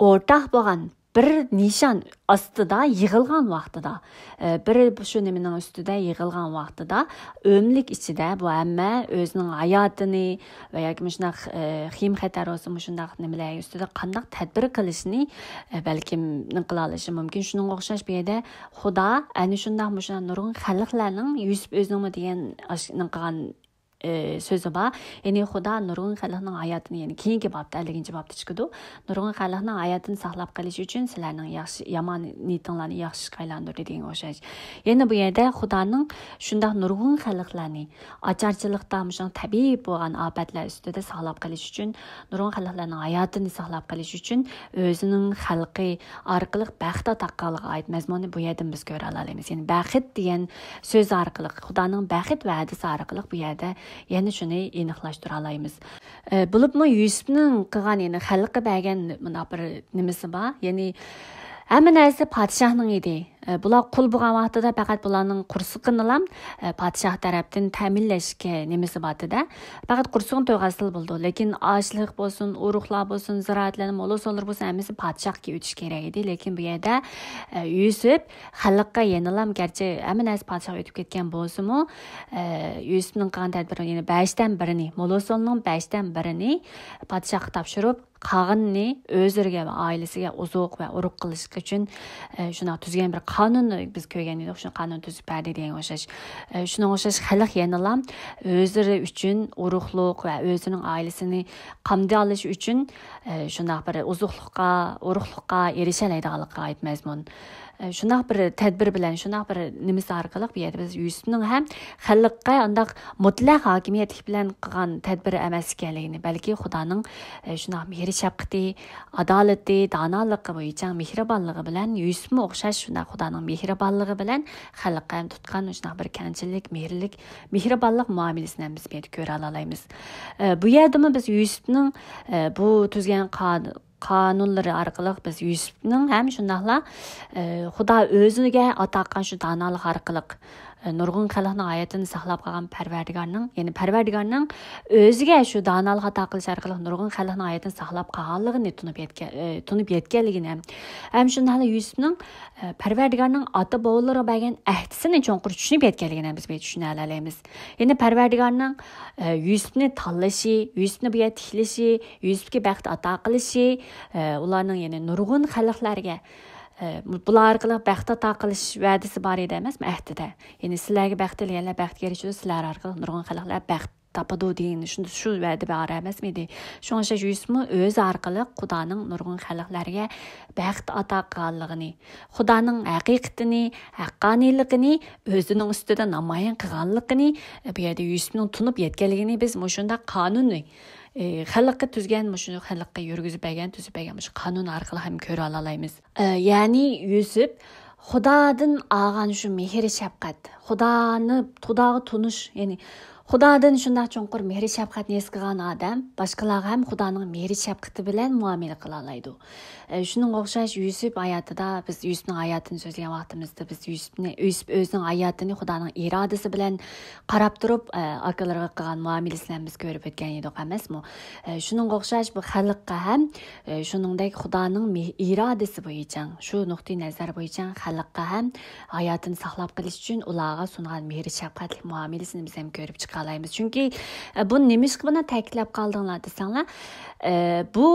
ئورتاق بولغان بىر نىشان ئاستىدا يىغىلغان ۋاقتىدا، ئە، بىر شۇ نېمىنىڭ ئۈستىدە يىغىلغان ۋاقتىدا، ئۆملۈك ئىچىدە بۇ ھەممە ئۆزىنىڭ ھاياتىنى ۋە ياكى مۇشۇنداق، ئە، خېيىم خەتەر بولسا مۇشۇنداق نېمىلەر ئۈستىدە قانداق تەدبىر قىلىشنى، ئە، بەلكىم قىلالىشى مۇمكىن. شۇنىڭغا ئوخشاش بۇ يەردە خۇدا ئەنە شۇنداق مۇشۇنداق نۇرغۇن خەلقلەرنىڭ يۈسۈپ ئۆزىنىڭمۇ دېگەن ئاش-، نىڭ قىلغان ئى، سۆزى بار. يەنى خۇدا نۇرغۇن خەلقنىڭ ھاياتىنى، يەنى كېيىنكى بابتا، ئەللىكىنچى بابتا چىقىدۇ. نۇرغۇن خەلقنىڭ ھاياتىنى ساقلاپ قېلىش ئۈچۈن سىلەرنىڭ ياخشى، يامان نىيىتىڭلارنى ياخشى ئىشقا ئايلاندۇردى دېگەنگە ئوخشاش. يەنە بۇ يەردە خۇدانىڭ شۇنداق نۇرغۇن خەلقلەرنى ئاچارچىلىقتا، مۇشۇنداق تەبىئىي بولغان ئاپەتلەر ئۈستىدە ساقلاپ قېلىش ئۈچۈن، نۇرغۇن خەلقلەرنىڭ ھاياتىنى ساقلاپ قېلىش ئۈچۈن ئۆزىنىڭ خەلقى ئارقىلىق بەخت ئاتاققانلىقىغا ئائىت مەزمۇننى بۇ يەردىن بىز كۆرەلەيمىز. يەنى بەخت دېگەن سۆز ئارقىلىق، خۇدانىڭ بەخت ۋەدىسى ئارقىلىق بۇ يەردە يەنە شۇنى ئېنىقلاشتۇرالايمىز. ئە، بولۇپمۇ يۈسۈپنىڭ قىلغان، يەنى خەلققە بەرگەن مۇنداق بىر نېمىسى بار. يەنى ھەممە نەرسە پادىشاھنىڭ ئىدى. ئە، بۇلار قۇل بولغان ۋاقتىدا پەقەت بۇلارنىڭ قورسىقىنىلا، ئە، پادىشاھ تەرەپتىن تەمىنلەشكە نېمىسى بار ئىدى. پەقەت قورسىقىنى تويغۇزسىلا بولىدۇ. لېكىن ئاشلىق بولسۇن، ئۇرۇقلار بولسۇن، زىرائەتلەرنىڭ مول سانلىرى بولسۇن، ھەممىسى پادىشاھقا ئۆتۈش كېرەك ئىدى. لېكىن بۇ يەردە، ئە، يۈسۈپ خەلققە يەنىلا، گەرچە ھەممە نەرسە پادىشاھقا ئۆتۈپ كەتكەن بولسىمۇ، ئە، يۈسۈپنىڭ قىلغان تەدبىرى، يەنى بەشتىن بىرىنى، مول سانلىرىنىڭ بەشتىن بىرىنى پادىشاھقا تاپشۇرۇپ، قالغىنىنى ئۆزلىرىگە ۋە ئائىلىسىگە ئوزۇق ۋە ئۇرۇق قىلىش ئۈچۈن، ئە، شۇنداق تۈزگەن بىر قانۇننى بىز كۆرگەن ئىدۇق. شۇ قانۇن تۈزۈپ بەردى دېگەن ئوخشاش. ئە، شۇنىڭغا ئوخشاش خەلق يەنىلا ئۆزلىرى ئۈچۈن ئۇرۇقلۇق ۋە ئۆزىنىڭ ئائىلىسىنى قامدىيالىشى ئۈچۈن، ئە، شۇنداق بىر ئوزۇقلۇققا، ئۇرۇقلۇققا ئېرىشەلەيدىغانلىقىغا ئائىت مەزمۇن. ئە، شۇنداق بىر تەدبىر بىلەن، شۇنداق بىر نېمىسى ئارقىلىق بۇ يەردە بىز يۈسۈپنىڭ ھەم خەلققە ئانداق مۇتلەق ھاكىمىيەتلىك بىلەن قىلغان تەدبىرى ئەمەس ئىكەنلىكىنى، بەلكى خۇدانىڭ، ئە، شۇنداق مېھرى شەپقىتى، ئادالىتى، دانالىقى بويىچە مېھرىبانلىقى بىلەن، يۈسۈپمۇ ئوخشاش شۇنداق خۇدانىڭ مېھرىبانلىقى بىلەن خەلققە تۇتقان شۇنداق بىر كەڭچىلىك، مېھىرلىك، مېھرىبانلىق مۇئامىلىسىنى ھەم بىز بۇ يەردە كۆرەلەيمىز. ئە، بۇ يەردىمۇ بىز يۈسۈپنىڭ، ئە، بۇ تۈزگەن قا-، قانۇنلىرى ئارقىلىق بىز يۈسۈپنىڭ ھەم شۇنداقلا، ئە، خۇدا ئۆزىگە ئاتاققان شۇ دانالىق ئارقىلىق، نۇرغۇن خەلقنىڭ ھاياتىنى ساقلاپ قالغان پەرۋەردىگارنىڭ، يەنى پەرۋەردىگارنىڭ ئۆزىگە شۇ دانالىق ئاتا قىلىش ئارقىلىق نۇرغۇن خەلقنىڭ ھاياتىنى ساقلاپ قالغانلىقىنى تونۇپ يەتكەن، ئە، تونۇپ يەتكەنلىكىنى ھەم، ھەم شۇنداقلا يۈسۈپنىڭ، ئە، پەرۋەردىگارنىڭ ئاتا بوۋىلىرىغا بەرگەن ئەھدىسىنى چوڭقۇر چۈشىنىپ يەتكەنلىكىنى ھەم بىز بۇ يەردە چۈشىنەلەيمىز. يەنى پەرۋەردىگارنىڭ، ئە، يۈسۈپنى تاللىشى، يۈسۈپنى بۇ يەردە تىكلىشى، يۈسۈپكە بەخت ئاتا قىلىشى، ئە، ئۇلارنىڭ يەنى نۇرغۇن خەلقلەرگە، ئە، بۇلار ئارقىلىق بەخت ئاتا قىلىش ۋەدىسى بار ئىدى ئەمەسمۇ ئەھدىدە؟ يەنى سىلەرگە بەخت تىلىگەنلەر بەختكە ئېرىشىدۇ، سىلەر ئارقىلىق نۇرغۇن خەلقلەر بەخت تاپىدۇ دېگەن شۇ، شۇ ۋەدە بار ئەمەسمىدى؟ شۇڭا ئوخشاش يۈسۈپمۇ ئۆزى ئارقىلىق خۇدانىڭ نۇرغۇن خەلقلەرگە بەخت ئاتا قىلغانلىقىنى، خۇدانىڭ ھەقىقىتىنى، ھەققانىيلىقىنى ئۆزىنىڭ ئۈستىدە نامايان قىلغانلىقىنى، بۇ يەردە يۈسۈپنىڭ تونۇپ يەتكەنلىكىنى بىز مۇشۇنداق قانۇننى، ئى، خەلققە تۈزگەن، مۇشۇ خەلققە يۈرگۈزۈپ بەرگەن، تۈزۈپ بەرگەن مۇشۇ قانۇن ئارقىلىق ھەم كۆرۈۋالالايمىز. ئە، يەنى يۈسۈپ خۇدادىن ئالغان شۇ مېھرى شەپقەت، خۇدانى، خۇداغا تونۇش، يەنى خۇدادىن شۇنداق چوڭقۇر مېھرى شەپقەتنى ھېس قىلغان ئادەم باشقىلارغا ھەم خۇدانىڭ مېھرى شەپقىتى بىلەن مۇئامىلە قىلالايدۇ. ئە، شۇنىڭغا ئوخشاش يۈسۈپ ھاياتىدا، بىز يۈسۈپنىڭ ھاياتىنى سۆزلىگەن ۋاقتىمىزدا، بىز يۈسۈپنى، يۈسۈپ ئۆزىنىڭ ھاياتىنى خۇدانىڭ ئىرادىسى بىلەن قاراپ تۇرۇپ، ئە، ئاكىلىرىغا قىلغان مۇئامىلىسىنى ھەم بىز كۆرۈپ ئۆتكەن ئىدۇق ئەمەسمۇ؟ ئە، شۇنىڭغا ئوخشاش بۇ خەلققە ھەم، ئە، شۇنىڭدەك خۇدانىڭ مې-، ئىرادىسى بويىچە، شۇ نۇقتىئى نەزەر بويىچە خەلققە ھەم ھاياتىنى ساقلاپ قېلىش ئۈچۈن ئۇلارغا سۇنغان مېھرى شەپقەتلىك مۇئامىلىسىنى بىز ھەم كۆرۈپ چىقالايمىز. چۈنكى، ئە، بۇ نېمىشقا بۇنى تەكىتلەپ قالدىڭلار دېسەڭلار، ئە، بۇ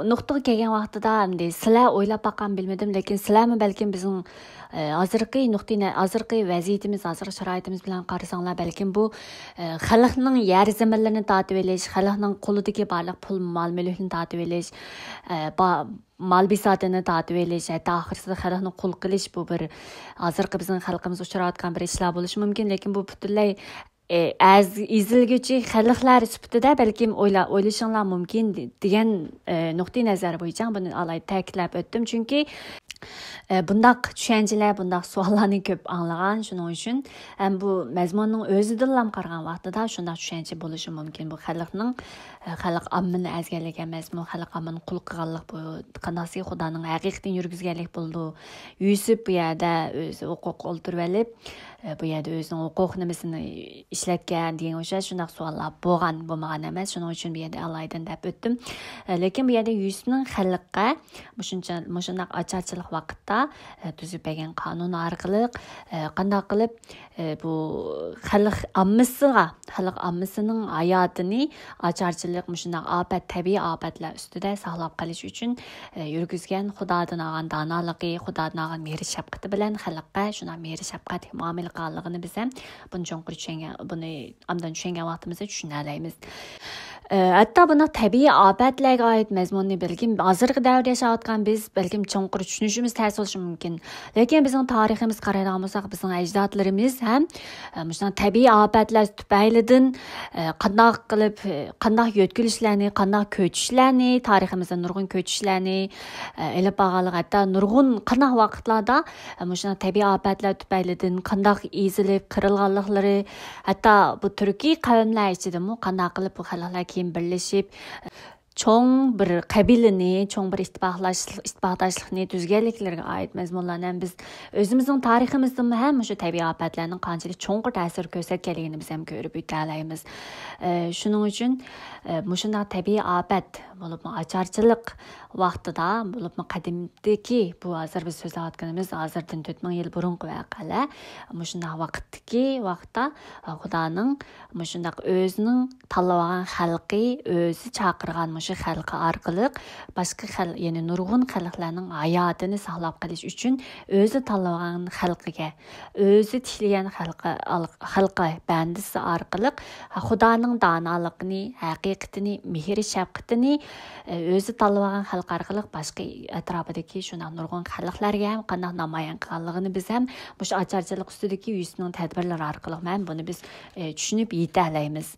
نۇقتىغا كەلگەن ۋاقتىدا ئەمدى سىلەر ئويلاپ باققان بىلمىدىم، لېكىن سىلەرمۇ بەلكىم بىزنىڭ، ئە، ھازىرقى نۇقتىئى نە-، ھازىرقى ۋەزىيىتىمىز، ھازىرقى شارائىتىمىز بىلەن قارىساڭلار، بەلكىم بۇ، ئە، خەلقنىڭ يەر زېمىنلىرىنى تارتىۋېلىش، خەلقنىڭ قولىدىكى بارلىق پۇل مال مۈلۈكنى تارتىۋېلىش، ئە، با-، مال بىساتىنى تارتىۋېلىش، ھەتتا ئاخىرسىدا خەلقنى قۇل قىلىش، بۇ بىر ھازىرقى بىزنىڭ خەلقىمىز ئۇچراۋاتقان بىر ئىشلار بولۇشى مۇمكىن، لېكىن بۇ پۈتۈنلەي، ئە، ئەز-، ئېزىلگۈچى خەلقلەر سۈپىتىدە بەلكىم ئويلا-، ئويلىشىڭلار مۇمكىن دېگەن، ئە، نۇقتىئى نەزەر بويىچە بۇنى ئالاھىدە تەكىتلەپ ئۆتتۈم. چۈنكى، ئە، بۇنداق چۈشەنچىلەر، بۇنداق سوئاللارنى كۆپ ئاڭلىغان، شۇنىڭ ئۈچۈن ھەم بۇ مەزمۇننىڭ ئۆزىدىنلا قارىغان ۋاقتىدا شۇنداق چۈشەنچە بولۇشى مۇمكىن. بۇ خەلقنىڭ، ئە، خەلق ئاممىنى ئەزگەنلىك ئەمەسمۇ، خەلق ئاممىنى قۇل قىلغانلىق بۇ قانداقسى خۇدانىڭ ھەقىقىتىنى يۈرگۈزگەنلىك بولىدۇ. يۈسۈپ بۇ يەردە ئۆزى ھوقۇق ئولتۇرۇۋېلىپ، ئە، بۇ يەردە ئۆزىنىڭ ھوقۇق نېمىسىنى ئىشلەتكەن دېگەن ئوخشاش شۇنداق سوئاللار بولغان، بولمىغان ئەمەس. شۇنىڭ ئۈچۈن بۇ يەردە ئالاھىدە دەپ ئۆتتۈم. ئە، لېكىن بۇ يەردە يۈسۈپنىڭ خەلققە مۇشۇنچە، مۇشۇنداق ئاچارچىلىق ۋاقىتتا، ئە، تۈزۈپ بەرگەن قانۇن ئارقىلىق، ئە، قانداق قىلىپ، ئە، بۇ خەلق ئاممىسىغا، خەلق ئاممىسىنىڭ ھاياتىنى ئاچارچىلىق، مۇشۇنداق ئاپەت، تەبىئىي ئاپەتلەر ئۈستىدە ساقلاپ قېلىش ئۈچۈن، ئە، يۈرگۈزگەن خۇدادىن ئالغان دانالىقى، خۇدادىن ئالغان مېھرى شەپقىتى بىلەن خەلققە شۇنداق مېھرى شەپقەتلىك مۇئامىلە قىلغانلىقىنى بىز ھەم بۇنى چوڭقۇر چۈشەنگەن، بۇنى ئاندىن چۈشەنگەن ۋاقتىمىزدا چۈشىنەلەيمىز. ئە، ھەتتا بۇنداق تەبىئىي ئاپەتلەرگە ئائىت مەزمۇننى بەلكىم ھازىرقى دەۋردە ياشاۋاتقان بىز بەلكىم چوڭقۇر چۈشىنىشىمىز تەس بولۇشى مۇمكىن. لېكىن بىزنىڭ تارىخىمىزغا قارايدىغان بولساق، بىزنىڭ ئەجدادلىرىمىز ھەم، ئە، مۇشۇنداق تەبىئىي ئاپەتلەر تۈپەيلىدىن، ئە، قانداق قىلىپ، ئە، قانداق يۆتكىلىشلەرنى، قانداق كۆچۈشلەرنى، تارىخىمىزدا نۇرغۇن كۆچۈشلەرنى، ئە، ئېلىپ بارغانلىقى، ھەتتا نۇرغۇن قانداق ۋاقىتلاردا، ئە، مۇشۇنداق تەبىئىي ئاپەتلەر تۈپەيلىدىن قانداق ئېزىلىپ قىرىلغانلىقلىرى، ھەتتا بۇ تۈركىي قەۋملەر ئىچىدىمۇ قانداق قىلىپ بۇ خەلقلەر كېيىن بىرلىشىپ، چوڭ بىر قەبىلىنى، چوڭ بىر ئىتتىپاقلاش-، ئىتتىپاقداشلىقنى تۈزگەنلىكلىرىگە ئائىت مەزمۇنلارنى ھەم بىز ئۆزىمىزنىڭ تارىخىمىزدىمۇ ھەم مۇشۇ تەبىئىي ئاپەتلەرنىڭ قانچىلىك چوڭقۇر تەسىر كۆرسەتكەنلىكىنى بىز ھەم كۆرۈپ ئۆتەلەيمىز. ئە، شۇنىڭ ئۈچۈن، ئە، مۇشۇنداق تەبىئىي ئاپەت، بولۇپمۇ ئاچارچىلىق ۋاقتىدا، بولۇپمۇ قەدىمدىكى، بۇ ھازىر بىز سۆزلەۋاتقىنىمىز ھازىردىن تۆت مىڭ يىل بۇرۇنقى ۋەقەلەر، مۇشۇنداق ۋاقىتتىكى ۋاقىتتا، ئە، خۇدانىڭ مۇشۇنداق ئۆزىنىڭ تاللىۋالغان خەلقى، ئۆزى چاقىرغان مۇشۇ خەلقى ئارقىلىق باشقا خەل-، يەنى نۇرغۇن خەلقلەرنىڭ ھاياتىنى ساقلاپ قېلىش ئۈچۈن ئۆزى تاللىۋالغان خەلقىگە، ئۆزى تىكلىگەن خەلقى، خەلقى بەندىسى ئارقىلىق خۇدانىڭ دانالىقىنى، ھەقىقىتىنى، مېھرى شەپقىتىنى، ئۆزى تاللىۋالغان خەلق ئارقىلىق باشقا ئەتراپىدىكى شۇنداق نۇرغۇن خەلقلەرگە ھەم قانداق نامايان قىلغانلىقىنى بىز ھەم مۇشۇ ئاچارچىلىق ئۈستىدىكى يۈسۈپنىڭ تەدبىرلىرى ئارقىلىق ھەم بۇنى بىز، ئە، چۈشىنىپ يېتەلەيمىز.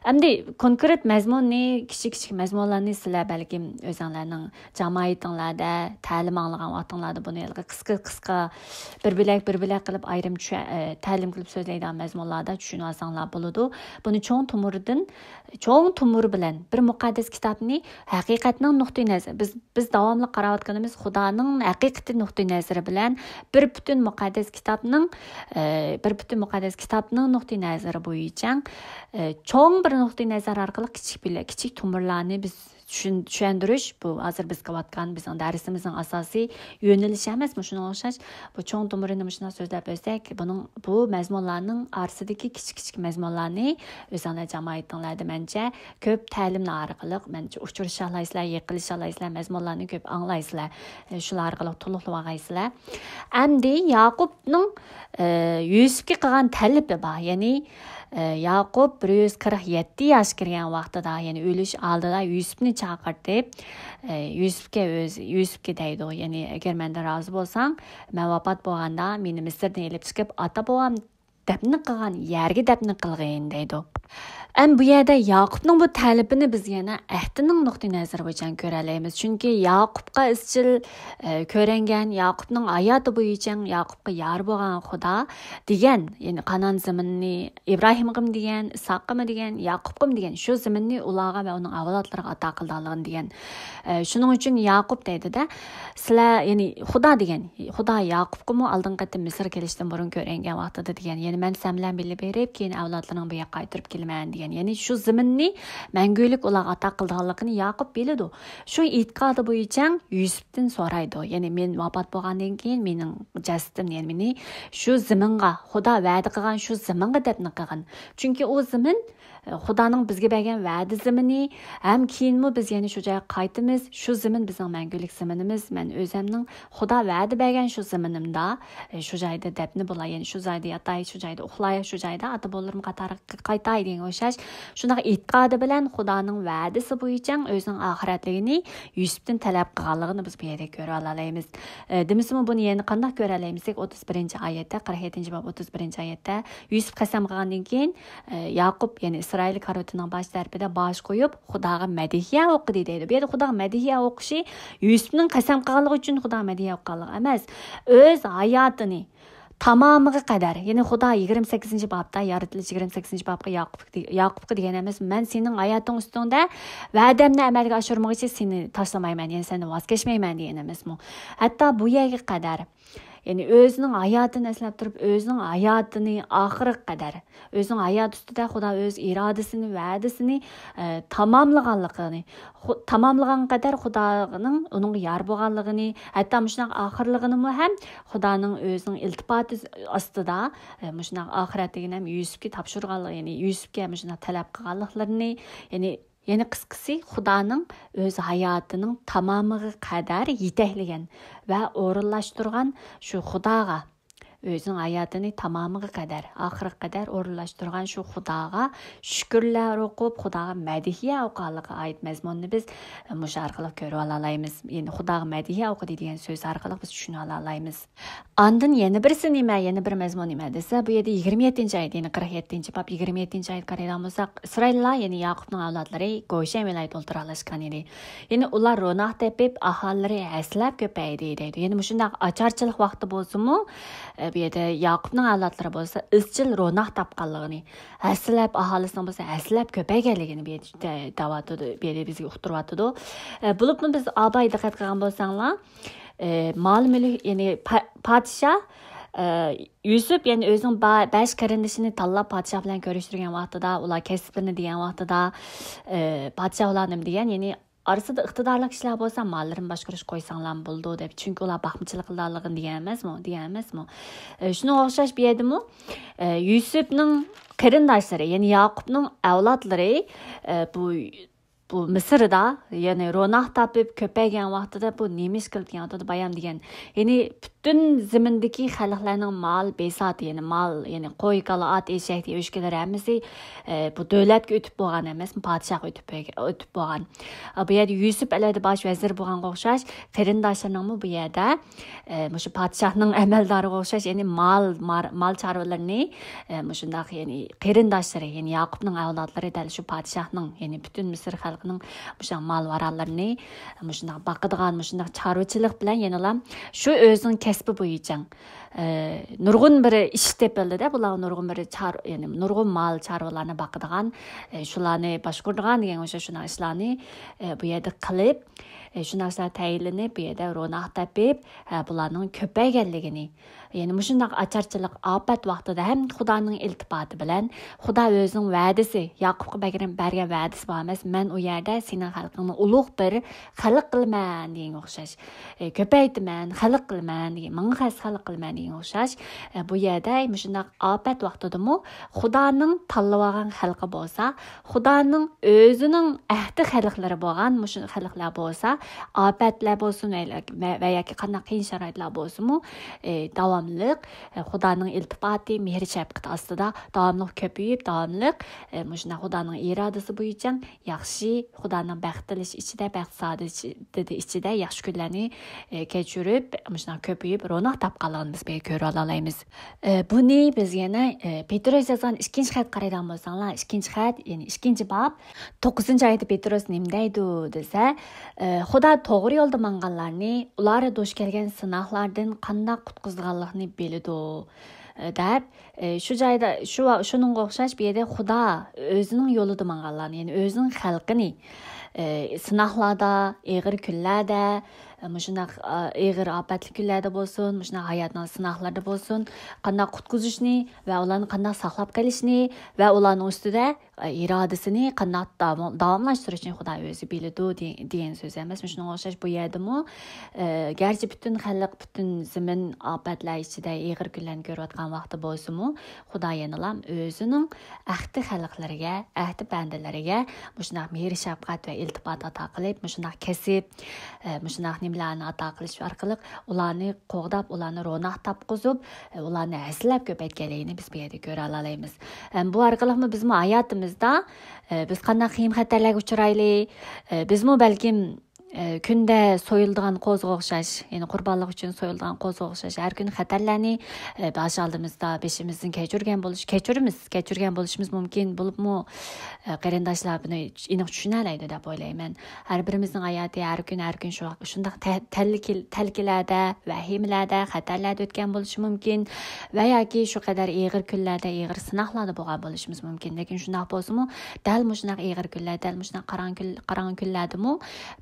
ئەمدى كونكرېت مەزمۇننى، كىچىك كىچىك مەزمۇن مەزمۇنلارنى سىلەر بەلكىم ئۆزۈڭلارنىڭ جامائىتىڭلاردا تەلىم ئاڭلىغان ۋاقتىڭلاردا بۇنى ھېلىقى قىسقا قىسقا بىر بۆلەك بىر بۆلەك قىلىپ ئايرىم چۈشە-، ئە، تەلىم قىلىپ سۆزلەيدىغان مەزمۇنلاردا چۈشىنىۋالساڭلار بولىدۇ. بۇنى چوڭ تومۇردىن، چوڭ تومۇر بىلەن بىر مۇقەددەس كىتابنى ھەقىقەتنىڭ نۇقتىئى نەزىرى، بىز، بىز داۋاملىق قاراۋاتقىنىمىز خۇدانىڭ ھەقىقىتى نۇقتىئى نەزىرى بىلەن بىر پۈتۈن مۇقەددەس كىتابنىڭ، ئە، بىر پۈتۈن مۇقەددەس كىتابنىڭ نۇقتىئى نەزىرى بويىچە، ئە، چوڭ بىر نۇقتىئى نەزەر ئارقىلىق كىچىك بىلە-، كىچىك تومۇرلارنى بىز چۈشەن-، چۈشەندۈرۈش، بۇ ھازىر بىز قىلىۋاتقان بىزنىڭ دەرسىمىزنىڭ ئاساسىي يۆنىلىشى ئەمەسمۇ؟ شۇنىڭغا ئوخشاش، بۇ چوڭ تومۇرىنى مۇشۇنداق سۆزلەپ ئۆتسەك، بۇنىڭ، بۇ مەزمۇنلارنىڭ ئارىسىدىكى كىچىك كىچىك مەزمۇنلارنى ئۆزۈڭلار جامائىتىڭلاردا، مەنچە، كۆپ تەلىملەر ئارقىلىق، مەنچە، ئۇچرىشالايسىلەر، يېقىنلىشالايسىلەر، مەزمۇنلارنى كۆپ ئاڭلايسىلەر، شۇلار ئارقىلىق تولۇقلىۋالغايسىلەر. ئەمدى ياقۇپنىڭ، ئە، يۈسۈپكە قىلغان تەلىپى بار. يەنى، ئە، ياقۇپ بىر يۈز قىرىق يەتتە ياشقا كىرگەن ۋاقتىدا، يەنى ئۆلۈش ئالدىدا يۈسۈپنى چاقىرتىپ، ئە، يۈسۈپكە ئۆز-، يۈسۈپكە دەيدۇ. يەنى، ئەگەر مەندىن رازى بولساڭ، مەن ۋاپات بولغاندا مېنى مىسىردىن ئېلىپ چىقىپ، ئاتا بوۋام دەپنە قىلغان يەرگە دەپنە قىلغىن دەيدۇ. ئەم بۇ يەردە ياقۇپنىڭ بۇ تەلىپىنى بىز يەنە ئەھدىنىڭ نۇقتىئى نەزىرى بويىچە كۆرەلەيمىز. چۈنكى ياقۇپقا ئىزچىل، ئە، كۆرۈنگەن، ياقۇپنىڭ ھاياتى بويىچە ياقۇپقا يار بولغان خۇدا دېگەن، يەنى قانان زېمىنىنى ئىبراھىمغىمۇ دېگەن، ئىسھاققىمۇ دېگەن، ياقۇپقىمۇ دېگەن، شۇ زېمىننى ئۇلارغا ۋە ئۇنىڭ ئەۋلادلىرىغا ئاتا قىلىدىغانلىقىنى دېگەن. ئە، شۇنىڭ ئۈچۈن ياقۇپ دەيدۇ-دە، سىلەر، يەنى خۇدا دېگەن، خۇدا ياقۇپقىمۇ ئالدىنقى قېتىم مىسىرغا كېلىشتىن بۇرۇن كۆرۈنگەن ۋاقتىدا دېگەن، يەنى مەن سەن بىلەن بىللە بېرىپ، كېيىن ئەۋلادلىرىڭنى بۇ ياققا قايتۇرۇپ كېلىمەن دېگەن، يەنى شۇ زېمىننى مەڭگۈلۈك ئۇلارغا ئاتا قىلىدىغانلىقىنى ياقۇپ بىلىدۇ. شۇ ئېتىقادى بويىچە يۈسۈپتىن سورايدۇ، يەنى مەن ۋاپات بولغاندىن كېيىن مېنىڭ جەسىتىم، يەنى مېنى شۇ زېمىنغا، خۇدا ۋەدە قىلغان شۇ زېمىنغا دەپنە قىلغىن. چۈنكى ئۇ زېمىن، ئە، خۇدانىڭ بىزگە بەرگەن ۋەدە زېمىنى، ھەم كېيىنمۇ بىز يەنە شۇ جايغا قايتىمىز. شۇ زېمىن بىزنىڭ مەڭگۈلۈك زېمىنىمىز. مەن ئۆزەمنىڭ خۇدا ۋەدە بەرگەن شۇ زېمىنىمدا، ئە، شۇ جايدا دەپنە بولاي، يەنى شۇ جايدا ياتاي، شۇ جايدا ئۇخلاي، شۇ جايدا ئاتا بوۋىلىرىم قاتارىغا قايتاي دېگەنگە ئوخشاش، شۇنداق ئېتىقادى بىلەن خۇدانىڭ ۋەدىسى بويىچە ئۆزىنىڭ ئاخىرەتلىكىنى يۈسۈپتىن تەلەپ قىلغانلىقىنى بىز بۇ يەردە كۆرۈۋالالايمىز. ئە، دېمىسىمۇ بۇنى يەنە قانداق كۆرەلەيمىز دېسەك، ئوتتۇز بىرىنچى ئايەتتە، قىرىق يەتتىنچى باب ئوتتۇز بىرىنچى ئايەتتە، يۈسۈپ قەسەم قىلغاندىن كېيىن، ئە، ياقۇپ، يەنى ئىسرائىل كارىۋىتىنىڭ باش تەرىپىدە باش قويۇپ، خۇداغا مەدھىيە ئوقۇدى دەيدۇ. بۇ يەردە خۇداغا مەدھىيە ئوقۇشى يۈسۈپنىڭ قەسەم قىلغانلىقى ئۈچۈن خۇداغا مەدھىيە ئوقۇغانلىقى ئەمەس، ئۆز ھاياتىنى تامامىغا قەدەر، يەنى خۇدا يىگىرمە سەككىزىنچى بابتا، يارىتىلىش يىگىرمە سەككىزىنچى بابقا ياقۇپقا دېگەن ئەمەس، مەن سېنىڭ ھاياتىڭ ئۈستۈڭدە ۋەدەمنى ئەمەلگە ئاشۇرمىغۇچە سېنى تاشلىمايمەن، يەنى سەندىن ۋاز كەچمەيمەن دېگەن ئەمەسمۇ. ھەتتا بۇ يەرگە قەدەر، يەنى ئۆزىنىڭ ھاياتىنى ئەسلەپ تۇرۇپ، ئۆزىنىڭ ھاياتىنى ئاخىرىغا قەدەر، ئۆزىنىڭ ھايات ئۈستىدە خۇدا ئۆز ئىرادىسىنى، ۋەدىسىنى، ئە، تاماملىغانلىقىنى، خۇ-، تاماملىغان قەدەر خۇدانىڭ ئۇنىڭغا يار بولغانلىقىنى، ھەتتا مۇشۇنداق ئاخىرلىقىنىمۇ ھەم خۇدانىڭ ئۆزىنىڭ ئىلتىپاتى ئاستىدا، ئە، مۇشۇنداق ئاخىرەتلىكىنى ھەم يۈسۈپكە تاپشۇرغانلىقى، يەنى يۈسۈپكە مۇشۇنداق تەلەپ قىلغانلىقلىرىنى، يەنى، يەنى قىسقىسى، خۇدانىڭ ئۆز ھاياتىنىڭ تامامىغا قەدەر يېتەكلىگەن ۋە ئورۇنلاشتۇرغان شۇ خۇداغا، ئۆزىنىڭ ھاياتىنى تامامىغا قەدەر، ئاخىرىغا قەدەر ئورۇنلاشتۇرغان شۇ خۇداغا شۈكۈرلەر ئوقۇپ، خۇداغا مەدھىيە ئوقۇغانلىقىغا ئائىت مەزمۇننى بىز مۇشۇ ئارقىلىق كۆرۈۋالالايمىز. يەنى خۇداغا مەدھىيە ئوقۇدى دېگەن سۆز ئارقىلىق بىز چۈشىنىۋالالايمىز. ئاندىن يەنە بىرسى نېمە، يەنە بىر مەزمۇن نېمە دېسە، بۇ يەردە يىگىرمە يەتتىنچى ئايەت، يەنى قىرىق يەتتىنچى باب يىگىرمە يەتتىنچى ئايەتكە قارايدىغان بولساق، ئىسرائىللار، يەنى ياقۇپنىڭ ئەۋلادلىرى گوشەن ۋىلايىتىدە ئولتۇراقلاشقان ئىدى. يەنى ئۇلار روناق تېپىپ، ئاھالىلىرى ھەسسىلەپ كۆپەيدى دەيدۇ. يەنى مۇشۇنداق ئاچارچىلىق ۋاقتى بولسىمۇ، ئە، بۇ يەردە ياقۇپنىڭ ئەۋلادلىرى بولسا ئىزچىل روناق تاپقانلىقىنى، ھەسسىلەپ، ئاھالىسىنىڭ بولسا ھەسسىلەپ كۆپەيگەنلىكىنى بۇ يەردە دە-، دەۋاتىدۇ، بۇ يەردە بىزگە ئۇقتۇرۇۋاتىدۇ. ئە، بولۇپمۇ بىز ئاباي دىققەت قىلغان بولساڭلار، ئە، مال مۈلۈك، يەنى پا-، پادىشاھ، ئە، يۈسۈپ، يەنى ئۆزىنىڭ با-، بەش قېرىندىشىنى تاللاپ پادىشاھ بىلەن كۆرۈشتۈرگەن ۋاقتىدا، ئۇلار كەسىپلىرىنى دېگەن ۋاقتىدا، ئە، پادىشاھ ئۇلارنى نېمە دېگەن، يەنى ئارىسىدا ئىقتىدارلىق كىشىلەر بولسا ماللىرىنى باشقۇرۇشقا قويساڭلارمۇ بولىدۇ دەپ، چۈنكى ئۇلار باقمىچىلىق قىلىدىغانلىقىنى دېگەن ئەمەسمۇ، دېگەن ئەمەسمۇ؟ ئە، شۇنىڭغا ئوخشاش بۇ يەردىمۇ، ئە، يۈسۈپنىڭ قېرىنداشلىرى، يەنى ياقۇپنىڭ ئەۋلادلىرى، ئە، بۇ بۇ مىسىردا، يەنى روناق تاپىپ كۆپەيگەن ۋاقتىدا بۇ نېمە ئىش قىلىدىكەن، ئاتىدا بايام دېگەن. يەنى پۈت-، پۈتۈن زېمىندىكى خەلقلەرنىڭ مال بىساتى، يەنى مال، يەنى قوي، كالا، ئات، ئېشەك، ئۆچكىلەر ھەممىسى، ئە، بۇ دۆلەتكە ئۆتۈپ بولغان ئەمەسمۇ، پادىشاھقا ئۆتۈپ، ئۆتۈپ بولغان. ئە، بۇ يەردە يۈسۈپ ئەلەيدە باش ۋەزىر بولغانغا ئوخشاش، قېرىنداشلىرىنىڭمۇ بۇ يەردە، ئە، مۇشۇ پادىشاھنىڭ ئەمەلدارىغا ئوخشاش، يەنى مال، مار-، مال چارۋىلىرىنى، ئە، مۇشۇنداق، يەنى قېرىنداشلىرى، يەنى ياقۇپنىڭ ئەۋلادلىرى دەل شۇ پادىشاھنىڭ، يەنى پۈتۈن مىسىر خەلقىنىڭ مۇشۇ مال-مارانلىرىنى مۇشۇنداق باقىدىغان، مۇشۇنداق چارۋىچىلىق بىلەن يەنىلا شۇ ئۆزىنىڭ كەسپى بويىچە، ئە، نۇرغۇن بىر ئىش تېپىلدىدە، بۇلارغا نۇرغۇن بىر چار-، يەنى نۇرغۇن مال، چارۋىلارنى باقىدىغان، ئە، شۇلارنى باشقۇرىدىغان دېگەن ئوخشاش شۇنداق ئىشلارنى، ئە، بۇ يەردە قىلىپ، ئە، شۇنداق ئىشلار تەيىنلىنىپ، بۇ يەردە روناق تېپىپ، ئە، بۇلارنىڭ كۆپەيگەنلىكىنى، يەنى مۇشۇنداق ئاچارچىلىق، ئاپەت ۋاقتىدا ھەم خۇدانىڭ ئىلتىپاتى بىلەن، خۇدا ئۆزىنىڭ ۋەدىسى، ياقۇپقا بەرگەن، بەرگەن ۋەدىسى بار ئەمەس، مەن ئۇ يەردە سېنىڭ خەلقىڭنى ئۇلۇغ بىر خەلق قىلىمەن دېگەنگە ئوخشاش. ئى، كۆپەيتىمەن، خەلق قىلىمەن دېگەن، ماڭا خاس خەلق قىلىمەن دېگەنگە ئوخشاش. ئى، بۇ يەردە مۇشۇنداق ئاپەت ۋاقتىدىمۇ خۇدانىڭ تاللىۋالغان خەلقى بولسا، خۇدانىڭ ئۆزىنىڭ ئەھدى خەلقلىرى بولغان مۇشۇ خەلقلەر بولسا، ئاپەتلەر بولسۇن ۋە، ۋە ياكى قانداق قىيىن شارائىتلار بولسىمۇ، ئى، داۋاملىق، ئى، خۇدانىڭ ئىلتىپاتى، مېھرى شەپقىتى ئاستىدا داۋاملىق كۆپىيىپ، داۋاملىق، ئى، مۇشۇنداق خۇدانىڭ ئىرادىسى بويىچە ياخشى، خۇدانىڭ بەخت تىلىشى ئىچىدە، بەخت سائادىتى ئىچىدە ياخشى كۈنلەرنى، ئى، كەچۈرۈپ، مۇشۇنداق كۆپىيىپ، روناق تاپقانلىقىنى بىز بۇ يەردە كۆرۈۋالالايمىز. ئى، بۇنى بىز يەنە، ئى، پېتروس يازغان ئىككىنچى خەت قارايدىغان بولساڭلار، ئىككىنچى خەت، يەنى ئىككىنچى باب، توققۇزىنچى ئايەتتە پېتروس نېمە دەيدۇ دېسە، ئى، خۇدا توغرا يولدا ماڭغانلارنى ئۇلار دۇچ كەلگەن سىناقلاردىن قانداق قۇتقۇزىدىغانلىقىنى بىلىدۇ، ئى، دەپ، ئى، شۇ جايدا، شۇ، شۇنىڭغا ئوخشاش بۇ يەردە خۇدا ئۆزىنىڭ يولىدا ماڭغانلارنى، يەنى ئۆزىنىڭ خەلقىنى، ئى، سىناقلاردا، ئېغىر كۈنلەردە، ئى، مۇشۇنداق، ئى، ئېغىر ئاپەتلىك كۈنلەردە بولسۇن، مۇشۇنداق ھاياتنىڭ سىناقلىرىدا بولسۇن، قانداق قۇتقۇزۇشنى ۋە ئۇلارنى قانداق ساقلاپ قېلىشنى ۋە ئۇلارنىڭ ئۈستىدە، ئى، ئىرادىسىنى قانداق داۋام-، داۋاملاشتۇرۇشنى خۇدا ئۆزى بىلىدۇ، دې-، دېگەن سۆز ئەمەس. مۇشۇنىڭغا ئوخشاش بۇ يەردىمۇ، ئى، گەرچە پۈتۈن خەلق، پۈتۈن زېمىن ئاپەتلەر ئىچىدە، ئېغىر كۈنلەرنى كۆرۈۋاتقان ۋاقتى بولسىمۇ، خۇدا يەنىلا ئۆزىنىڭ ئەھدى خەلقلىرىگە، ئەھدى بەندىلىرىگە مۇشۇنداق مېھىر-شەپقەت ۋە ئىلتىپات ئاتا قىلىپ، مۇشۇنداق كەسىپ، ئە، مۇشۇنداق نېمىلەرنى ئاتا قىلىش ئارقىلىق ئۇلارنى قوغداپ، ئۇلارنى روناق تاپقۇزۇپ، ئە، ئۇلارنى ھەسسىلەپ كۆپەيتكەنلىكىنى بىز بۇ يەردە كۆرەلەيمىز. ئەم، بۇ ئارقىلىقمۇ بىزمۇ ھاياتىمىزدا، ئە، بىز قانداق قىيىن خەتەرلەرگە ئۇچرايلى، ئە، بىزمۇ بەلكىم ئە، كۈندە سويۇلىدىغان قوزىغا ئوخشاش، يەنى قۇربانلىق ئۈچۈن سويۇلىدىغان قوزىغا ئوخشاش، ھەر كۈنى خەتەرلەرنى، ئە، باش ئالدىمىزدا، بېشىمىزدىن كەچۈرگەن بولۇش، كەچۈرىمىز. كەچۈرگەن بولۇشىمىز مۇمكىن، بولۇپمۇ، ئە، قېرىنداشلار بۇنى ئېنىق چۈشىنەلەيدۇ دەپ ئويلايمەن. ھەر بىرىمىزنىڭ ھاياتى ھەر كۈن، ھەر كۈن شۇ، شۇنداق تە-، تەلكىل-، تەلكىلەردە، ۋەھىمىلەردە، خەتەرلەردە ئۆتكەن بولۇشى مۇمكىن ۋە ياكى شۇ قەدەر ئېغىر كۈنلەردە، ئېغىر سىناقلاردا بولغان بولۇشىمىز مۇمكىن. لېكىن شۇنداق بولسىمۇ، دەل مۇشۇنداق ئېغىر كۈنلەر، دەل مۇشۇنداق قاراڭغۇ كۈن-، قاراڭغۇ كۈنلەردىمۇ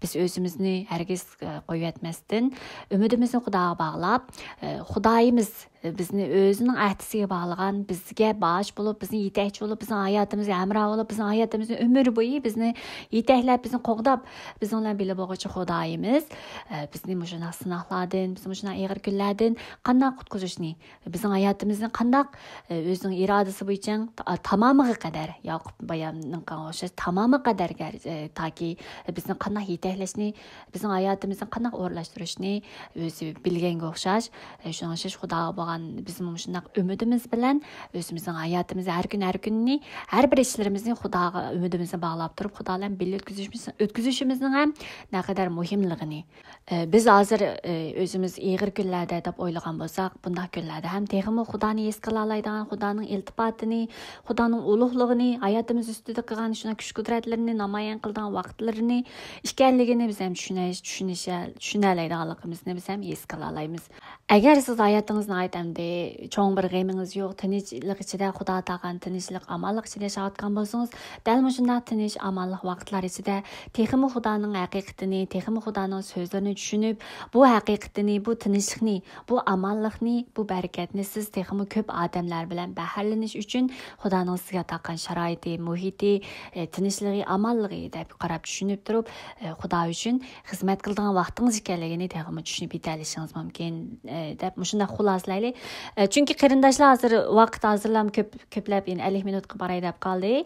بىز ئۆزىمىزنى ھەرگىز، ئە، قويۇۋەتمەستىن، ئۈمىدىمىزنى خۇداغا باغلاپ، ئە، خۇدايىمىز بىزنى ئۆزىنىڭ ئەھدىسىگە باغلىغان، بىزگە باش بولۇپ، بىزنى يېتەكچى بولۇپ، بىزنىڭ ھاياتىمىزغا ھەمراھ بولۇپ، بىزنىڭ ھاياتىمىزنى ئۆمۈر بويى بىزنى يېتەكلەپ، بىزنى قوغداپ، بىزنىڭ بىلەن بىللە بولغۇچى خۇدايىمىز، ئە، بىزنى مۇشۇنداق سىناقلاردىن، بىزنى مۇشۇنداق ئېغىر كۈنلەردىن قانداق قۇتقۇزۇشنى، بىزنىڭ ھاياتىمىزنى قانداق، ئە، ئۆزىنىڭ ئىرادىسى بويىچە تا-، تامامىغا قەدەر، ياقۇپ باياننىڭ قىلغان ئوخشاش تامامىغا قەدەر، ئە، تاكى بىزنى قانداق يېتەكلەشنى، بىزنىڭ ھاياتىمىزنى قانداق ئورۇنلاشتۇرۇشنى ئۆزى بىلگەنگە ئوخشاش، ئە، شۇنىڭ ئۈچۈن خۇداغا بولغان بىزمۇ مۇشۇنداق ئۈمىدىمىز بىلەن ئۆزىمىزنىڭ ھاياتىمىزنى ھەر كۈن، ھەر كۈننى، ھەر بىر ئىشلىرىمىزنى خۇداغا ئۈمىدىمىزنى باغلاپ تۇرۇپ، خۇدا بىلەن بىللە ئۆتكۈزۈشىمىز-، ئۆتكۈزۈشىمىزنىڭ ھەم نەقەدەر مۇھىملىقىنى، ئى، بىز ھازىر، ئى، ئۆزىمىز ئېغىر كۈنلەردە دەپ ئويلىغان بولساق، بۇنداق كۈنلەردە ھەم تېخىمۇ خۇدانى ھېس قىلالايدىغان، خۇدانىڭ ئىلتىپاتىنى، خۇدانىڭ ئۇلۇغلۇقىنى، ھاياتىمىز ئۈستىدە قىلغان شۇنداق كۈچ-قۇدرەتلىرىنى نامايان قىلىدىغان ۋاقىتلىرىنى ئىكەنلىكىنى بىز ھەم چۈشىنە-، چۈشىنىشە-، چۈشىنەلەيدىغانلىقىمىزنى بىز ھەم ھېس قىلالايمىز. ئەگەر سىز ھاياتىڭىزدا ئايت ئەمدى چوڭ بىر غېمىڭىز يوق، تىنچلىق ئىچىدە، خۇدا تاقان تىنچلىق، ئامانلىق ئىچىدە ياشاۋاتقان بولسىڭىز، دەل مۇشۇنداق تىنچ، ئامانلىق ۋاقىتلار ئىچىدە تېخىمۇ خۇدانىڭ ھەقىقىتىنى، تېخىمۇ خۇدانىڭ سۆزلىرىنى چۈشىنىپ، بۇ ھەقىقىتىنى، بۇ تىنچلىقنى، بۇ ئامانلىقنى، بۇ بەرىكەتنى سىز تېخىمۇ كۆپ ئادەملەر بىلەن بەھرىلىنىش ئۈچۈن خۇدانىڭ سىزگە تاقان شارائىتى، مۇھىتى، ئى، تىنچلىقى، ئامانلىقى دەپ قاراپ چۈشىنىپ تۇرۇپ، ئى، خۇدا ئۈچۈن خىزمەت قىلىدىغان ۋاقتىڭىز ئىكەنلىكىنى تېخىمۇ چۈشىنىپ يېتەلىشىڭىز مۇمكىن، ئى، دەپ مۇشۇنداق خۇلاسىلەيلى. ئى، چۈنكى قېرىنداشلار ھازىر ۋاقىت ھازىرلام كۆپ، كۆپلەپ يەنە ئەللىك مىنۇتقا باراي دەپ قالدى.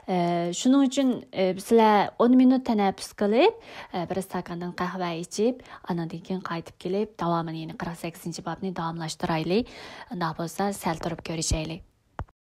ئە، شۇنىڭ ئۈچۈن، ئە، سىلەر ئون مىنۇت تەنەپپۇس قىلىپ، ئە، بىر ئىستاكاندىن قەھۋە ئىچىپ، ئانىڭدىن كېيىن قايتىپ كېلىپ، داۋامىنى، يەنى قىرىق سەككىزىنچى بابنى داۋاملاشتۇرايلى. ئۇنداق بولسا، سەل تۇرۇپ كۆرۈشەيلى.